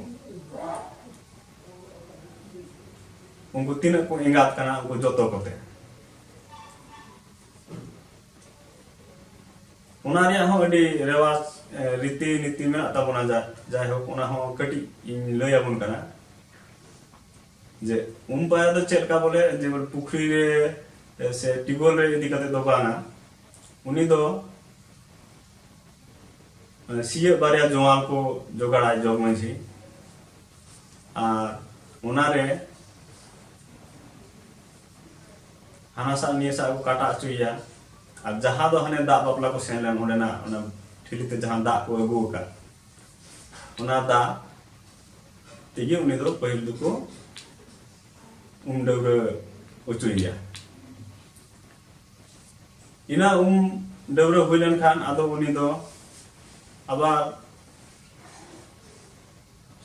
ᱩᱱᱠᱩ ᱛᱤᱱᱟᱹᱜ ᱠᱚ ᱮᱸᱜᱟᱛ ᱠᱟᱱᱟ, ᱩᱱᱠᱩ ᱡᱚᱛᱚ ᱠᱚᱛᱮ᱾ ᱚᱱᱟ ᱨᱮᱭᱟᱜ ᱦᱚᱸ ᱟᱹᱰᱤ ᱨᱮᱣᱟᱡᱽ, ᱮ, ᱨᱤᱛᱤ ᱱᱤᱛᱤ ᱢᱮᱱᱟᱜ ᱛᱟᱵᱚᱱᱟ᱾ ᱡᱟ-, ᱡᱟᱭᱦᱳᱠ, ᱚᱱᱟ ᱦᱚᱸ ᱠᱟᱹᱴᱤᱡ ᱤᱧ ᱞᱟᱹᱭ ᱟᱵᱚᱱ ᱠᱟᱱᱟ ᱡᱮ ᱩᱢ ᱯᱟᱭᱨᱟ ᱫᱚ ᱪᱮᱫ ᱞᱮᱠᱟ ᱵᱚᱞᱮ, ᱡᱮ ᱯᱩᱠᱷᱨᱤ ᱨᱮ, ᱮ, ᱥᱮ ᱴᱤᱭᱩᱵᱚᱭᱮᱞ ᱨᱮ ᱤᱫᱤ ᱠᱟᱛᱮ ᱫᱚ ᱵᱟᱝᱟ᱾ ᱩᱱᱤ ᱫᱚ ᱥᱤᱭᱳᱜ ᱵᱟᱨᱭᱟ ᱡᱳᱣᱟᱞ ᱠᱚ ᱡᱚᱜᱟᱲᱟ ᱡᱚᱜᱽ ᱢᱟᱹᱡᱷᱤ᱾ ᱟᱨ ᱚᱱᱟᱨᱮ ᱦᱟᱱᱟ ᱥᱟᱜ ᱱᱤᱭᱟᱹ ᱥᱟᱜ ᱠᱚ ᱠᱟᱴᱟ ᱦᱚᱪᱚᱭᱮᱭᱟ᱾ ᱟᱨ ᱡᱟᱦᱟᱸ ᱫᱚ ᱦᱟᱱᱮ ᱫᱟᱜ ᱵᱟᱯᱞᱟ ᱠᱚ ᱥᱮᱱ ᱞᱮᱱ, ᱚᱸᱰᱮᱱᱟᱜ ᱚᱱᱟ ᱴᱷᱤᱞᱤ ᱛᱮ ᱡᱟᱦᱟᱸ ᱫᱟᱜ ᱠᱚ ᱟᱹᱜᱩ ᱟᱠᱟᱫ, ᱚᱱᱟ ᱫᱟᱜ ᱛᱮᱜᱮ ᱩᱱᱤ ᱫᱚ ᱯᱟᱹᱦᱤᱞ ᱫᱚᱠᱚ ᱩᱢ ᱰᱟᱹᱵᱽᱨᱟᱹ ᱦᱚᱪᱚᱭᱮᱭᱟ᱾ ᱤᱱᱟᱹ ᱩᱢ ᱰᱟᱹᱵᱽᱨᱟᱹ ᱦᱩᱭ ᱞᱮᱱᱠᱷᱟᱱ ᱟᱫᱚ ᱩᱱᱤ ᱫᱚ ᱟᱵᱟᱨ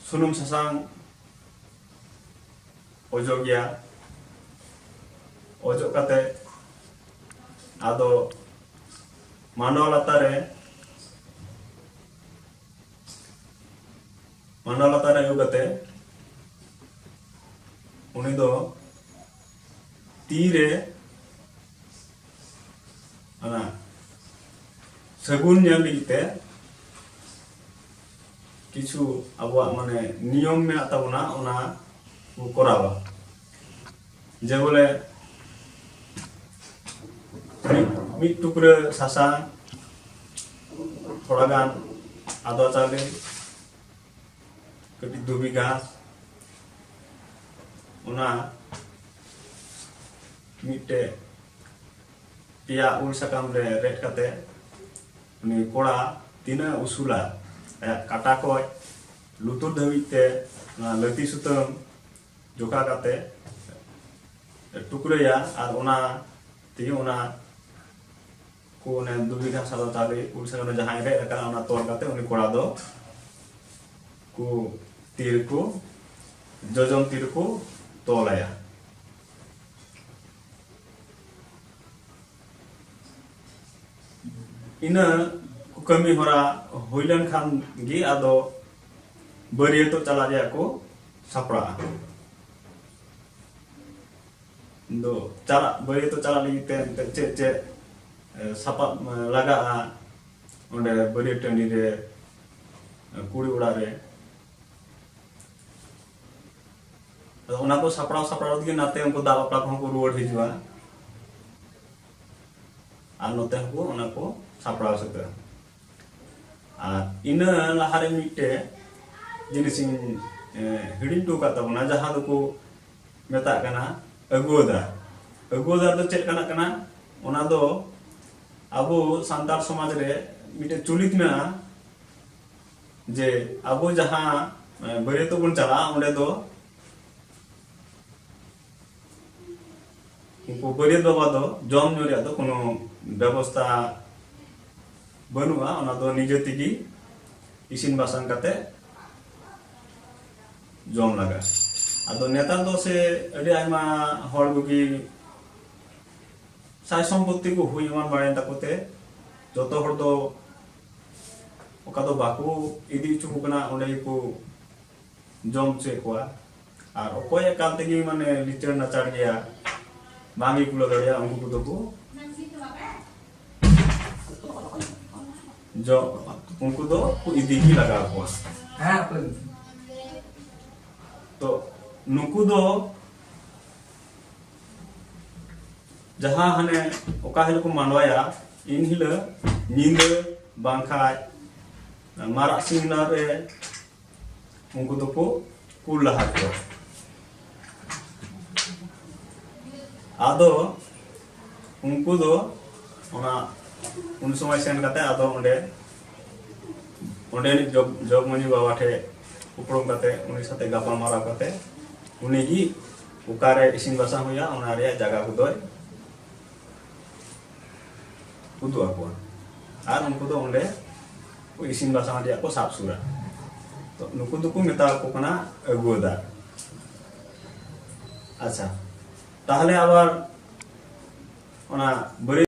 ᱥᱩᱱᱩᱢ ᱥᱟᱥᱟᱝ ᱚᱡᱚᱜᱮᱭᱟ᱾ ᱚᱡᱚᱜ ᱠᱟᱛᱮ ᱟᱫᱚ ᱢᱟᱸᱰᱣᱟ ᱞᱟᱛᱟᱨ ᱨᱮ, ᱢᱟᱸᱰᱣᱟ ᱞᱟᱛᱟᱨ ᱨᱮ ᱟᱹᱜᱩ ᱠᱟᱛᱮ ᱩᱱᱤ ᱫᱚ ᱛᱤ ᱨᱮ ᱚᱱᱟ ᱥᱟᱹᱜᱩᱱ ᱧᱮᱞ ᱞᱟᱹᱜᱤᱫ ᱛᱮ ᱠᱤᱪᱷᱩ ᱟᱵᱚᱣᱟᱜ ᱢᱟᱱᱮ ᱱᱤᱭᱚᱢ ᱢᱮᱱᱟᱜ ᱛᱟᱵᱚᱱᱟ, ᱚᱱᱟ ᱵᱚ ᱠᱚᱨᱟᱣᱟ᱾ ᱡᱮ ᱵᱚᱞᱮ ᱢᱤᱫ, ᱢᱤᱫ ᱴᱩᱠᱨᱟᱹ ᱥᱟᱥᱟᱝ, ᱛᱷᱚᱲᱟ ᱜᱟᱱ ᱟᱫᱣᱟ ᱪᱟᱣᱞᱮ, ᱠᱟᱹᱴᱤᱡ ᱫᱷᱩᱵᱤ ᱜᱷᱟᱥ, ᱚᱱᱟ ᱢᱤᱫᱴᱮᱡ ᱯᱮᱭᱟ ᱩᱞ ᱥᱟᱠᱟᱢ ᱨᱮ ᱨᱮᱫ ᱠᱟᱛᱮ ᱩᱱᱤ ᱠᱚᱲᱟ ᱛᱤᱱᱟᱹᱜ ᱩᱥᱩᱞᱟ, ᱟᱭᱟᱜ ᱠᱟᱴᱟ ᱠᱷᱚᱡ ᱞᱩᱛᱩᱨ ᱫᱷᱟᱹᱵᱤᱡ ᱛᱮ ᱚᱱᱟ ᱞᱟᱹᱛᱤ ᱥᱩᱛᱟᱹᱢ ᱡᱚᱠᱟ ᱠᱟᱛᱮ ᱴᱩᱠᱨᱟᱹᱭᱟ᱾ ᱟᱨ ᱚᱱᱟ ᱛᱮᱜᱮ ᱚᱱᱟ ᱠᱚ ᱚᱱᱮ ᱫᱩᱵᱤ ᱜᱷᱟᱥ ᱟᱫᱚ ᱪᱟᱣᱞᱮ ᱩᱞ ᱥᱟᱠᱟᱢ ᱨᱮ ᱡᱟᱦᱟᱸᱭ ᱨᱮᱫ ᱟᱠᱟᱱᱟ, ᱚᱱᱟ ᱛᱚᱞ ᱠᱟᱛᱮ ᱩᱱᱤ ᱠᱚᱲᱟ ᱫᱚ ᱠᱚ ᱛᱤ ᱨᱮᱠᱚ, ᱡᱚᱡᱚᱢ ᱛᱤ ᱨᱮᱠᱚ ᱛᱚᱞᱟᱭᱟ᱾ ᱤᱱᱟᱹ ᱠᱟᱹᱢᱤ ᱦᱚᱨᱟ ᱦᱩᱭ ᱞᱮᱱᱠᱷᱟᱱ ᱜᱮ ᱟᱫᱚ ᱵᱟᱹᱨᱭᱟᱹᱛᱚᱜ ᱪᱟᱞᱟᱜ ᱨᱮᱭᱟᱜ ᱠᱚ ᱥᱟᱯᱲᱟᱜᱼᱟ᱾ ᱫᱚ ᱪᱟᱞᱟᱜ, ᱵᱟᱹᱨᱭᱟᱹᱛᱚᱜ ᱪᱟᱞᱟᱜ ᱞᱟᱹᱜᱤᱫ ᱛᱮ ᱮᱱᱛᱮᱫ ᱪᱮᱫ ᱪᱮᱫ, ᱮ, ᱥᱟᱯᱟᱵ, ᱮ, ᱞᱟᱜᱟᱜᱼᱟ ᱚᱸᱰᱮ ᱵᱟᱹᱨᱭᱟᱹᱛ ᱴᱟᱺᱰᱤ ᱨᱮ, ᱮ, ᱠᱩᱲᱤ ᱚᱲᱟᱜ ᱨᱮ? ᱟᱫᱚ ᱚᱱᱟ ᱠᱚ ᱥᱟᱯᱲᱟᱣ ᱥᱟᱯᱲᱟᱣ ᱛᱮᱜᱮ ᱱᱟᱛᱮ ᱩᱱᱠᱩ ᱫᱟᱜ ᱵᱟᱯᱞᱟ ᱠᱚᱦᱚᱸ ᱠᱚ ᱨᱩᱣᱟᱹᱲ ᱦᱤᱡᱩᱜᱼᱟ᱾ ᱟᱨ ᱱᱚᱛᱮ ᱦᱚᱸᱠᱚ ᱚᱱᱟ ᱠᱚ ᱥᱟᱯᱲᱟᱣ ᱥᱟᱹᱛᱟᱹᱜᱼᱟ᱾ ᱟᱨ ᱤᱱᱟᱹ ᱞᱟᱦᱟᱨᱮ ᱢᱤᱫᱴᱮᱡ ᱡᱤᱱᱤᱥᱤᱧ, ᱮ, ᱦᱤᱲᱤᱧ ᱦᱚᱴᱚ ᱟᱠᱟᱫ ᱛᱟᱵᱚᱱᱟ, ᱡᱟᱦᱟᱸ ᱫᱚᱠᱚ ᱢᱮᱛᱟᱜ ᱠᱟᱱᱟ ᱟᱹᱜᱩᱣᱟᱹᱫᱟᱨ᱾ ᱟᱹᱜᱩᱣᱟᱹᱫᱟᱨ ᱫᱚ ᱪᱮᱫ ᱠᱟᱱᱟ ᱠᱟᱱᱟ? ᱚᱱᱟ ᱫᱚ ᱟᱵᱚ ᱥᱟᱱᱛᱟᱲ ᱥᱚᱢᱟᱡᱽ ᱨᱮ ᱢᱤᱫᱴᱮᱡ ᱪᱚᱞᱤᱛ ᱢᱮᱱᱟᱜᱼᱟ, ᱡᱮ ᱟᱵᱚ ᱡᱟᱦᱟᱸ, ᱮ, ᱵᱟᱹᱨᱭᱟᱹᱛᱚᱜ ᱵᱚᱱ ᱪᱟᱞᱟᱜᱼᱟ, ᱚᱸᱰᱮ ᱫᱚ ᱩᱱᱠᱩ ᱵᱟᱹᱨᱭᱟᱹᱛ ᱵᱟᱵᱟ ᱫᱚ ᱡᱚᱢ ᱧᱩ ᱨᱮᱭᱟᱜ ᱫᱚ ᱠᱳᱱᱳ ᱵᱮᱵᱚᱥᱛᱷᱟ ᱵᱟᱹᱱᱩᱜᱼᱟ, ᱚᱱᱟ ᱫᱚ ᱱᱤᱡᱮ ᱛᱮᱜᱮ ᱤᱥᱤᱱ ᱵᱟᱥᱟᱝ ᱠᱟᱛᱮ ᱡᱚᱢ ᱞᱟᱜᱟᱜᱼᱟ᱾ ᱟᱫᱚ ᱱᱮᱛᱟᱨ ᱫᱚ ᱥᱮ ᱟᱹᱰᱤ ᱟᱭᱢᱟ ᱦᱚᱲ ᱠᱚᱜᱮ, ᱥᱟᱭ ᱥᱚᱢᱯᱚᱛᱛᱤ ᱠᱚ ᱦᱩᱭ ᱮᱢᱟᱱ ᱵᱟᱲᱟᱭᱮᱱ ᱛᱟᱠᱚ ᱛᱮ, ᱡᱚᱛᱚ ᱦᱚᱲ ᱫᱚ ᱚᱠᱟ ᱫᱚ ᱵᱟᱠᱚ ᱤᱫᱤ ᱦᱚᱪᱚ ᱠᱚ ᱠᱟᱱᱟ, ᱚᱸᱰᱮ ᱜᱮᱠᱚ ᱡᱚᱢ ᱦᱚᱪᱚᱭᱮᱫ ᱠᱚᱣᱟ᱾ ᱟᱨ ᱚᱠᱚᱭ ᱮᱠᱟᱞ ᱛᱮᱜᱮ ᱢᱟᱱᱮ ᱞᱤᱪᱟᱹᱲ ᱱᱟᱪᱟᱲ ᱜᱮᱭᱟ, ᱵᱟᱝ ᱜᱮ ᱠᱩᱞᱟᱹᱣ ᱫᱟᱲᱮᱭᱟᱜᱼᱟ, ᱩᱱᱠᱩ ᱠᱚᱫᱚ ᱠᱚ ᱡᱚ-, ᱩᱱᱠᱩ ᱫᱚ ᱠᱚ ᱤᱫᱤ ᱜᱮ ᱞᱟᱜᱟᱣ ᱠᱚᱣᱟ᱾ ᱦᱮᱸ, ᱚᱠᱚᱭ? ᱛᱚ ᱱᱩᱠᱩ ᱫᱚ ᱡᱟᱦᱟᱸ ᱦᱟᱱᱮ ᱚᱠᱟ ᱦᱤᱞᱳᱜ ᱠᱚ ᱢᱟᱸᱰᱣᱟᱭᱟ, ᱤᱱ ᱦᱤᱞᱳᱜ ᱧᱤᱫᱟᱹ ᱵᱟᱝᱠᱷᱟᱡ ᱢᱟᱨᱟᱜ ᱥᱤᱧ ᱨᱮ ᱩᱱᱠᱩ ᱫᱚᱠᱚ ᱠᱩᱞ ᱞᱟᱦᱟ ᱠᱚᱣᱟ᱾ ᱟᱫᱚ ᱩᱱᱠᱩ ᱫᱚ ᱚᱱᱟ ᱩᱱ ᱥᱚᱢᱚᱭ ᱥᱮᱱ ᱠᱟᱛᱮ ᱟᱫᱚ ᱚᱸᱰᱮ, ᱚᱸᱰᱮᱱᱤᱡ ᱡᱚᱜᱽ, ᱡᱚᱜᱽ ᱢᱟᱹᱡᱷᱤ ᱵᱟᱵᱟ ᱴᱷᱮᱡ ᱩᱯᱨᱩᱢ ᱠᱟᱛᱮ ᱩᱱᱤ ᱥᱟᱛᱮ ᱜᱟᱯᱟᱞ ᱢᱟᱨᱟᱣ ᱠᱟᱛᱮ ᱩᱱᱤ ᱜᱮ ᱚᱠᱟᱨᱮ ᱤᱥᱤᱱ ᱵᱟᱥᱟᱝ ᱦᱩᱭᱩᱜᱼᱟ ᱚᱱᱟ ᱨᱮᱭᱟᱜ ᱡᱟᱭᱜᱟ ᱠᱚᱫᱚᱭ ᱩᱫᱩᱜ ᱟᱠᱚᱣᱟ᱾ ᱟᱨ ᱩᱱᱠᱩ ᱫᱚ ᱚᱸᱰᱮ ᱠᱚ ᱤᱥᱤᱱ ᱵᱟᱥᱟᱝ ᱨᱮᱭᱟᱜ ᱠᱚ ᱥᱟᱵ ᱥᱩᱨᱟ᱾ ᱛᱚ ᱱᱩᱠᱩ ᱫᱚᱠᱚ ᱢᱮᱛᱟ ᱠᱚ ᱠᱟᱱᱟ ᱟᱹᱜᱩᱣᱟᱹᱫᱟᱨ᱾ ᱟᱪᱪᱷᱟ, ᱛᱟᱦᱞᱮ ᱟᱵᱟᱨ ᱚᱱᱟ ᱵᱟᱹᱨᱭᱟᱹᱛ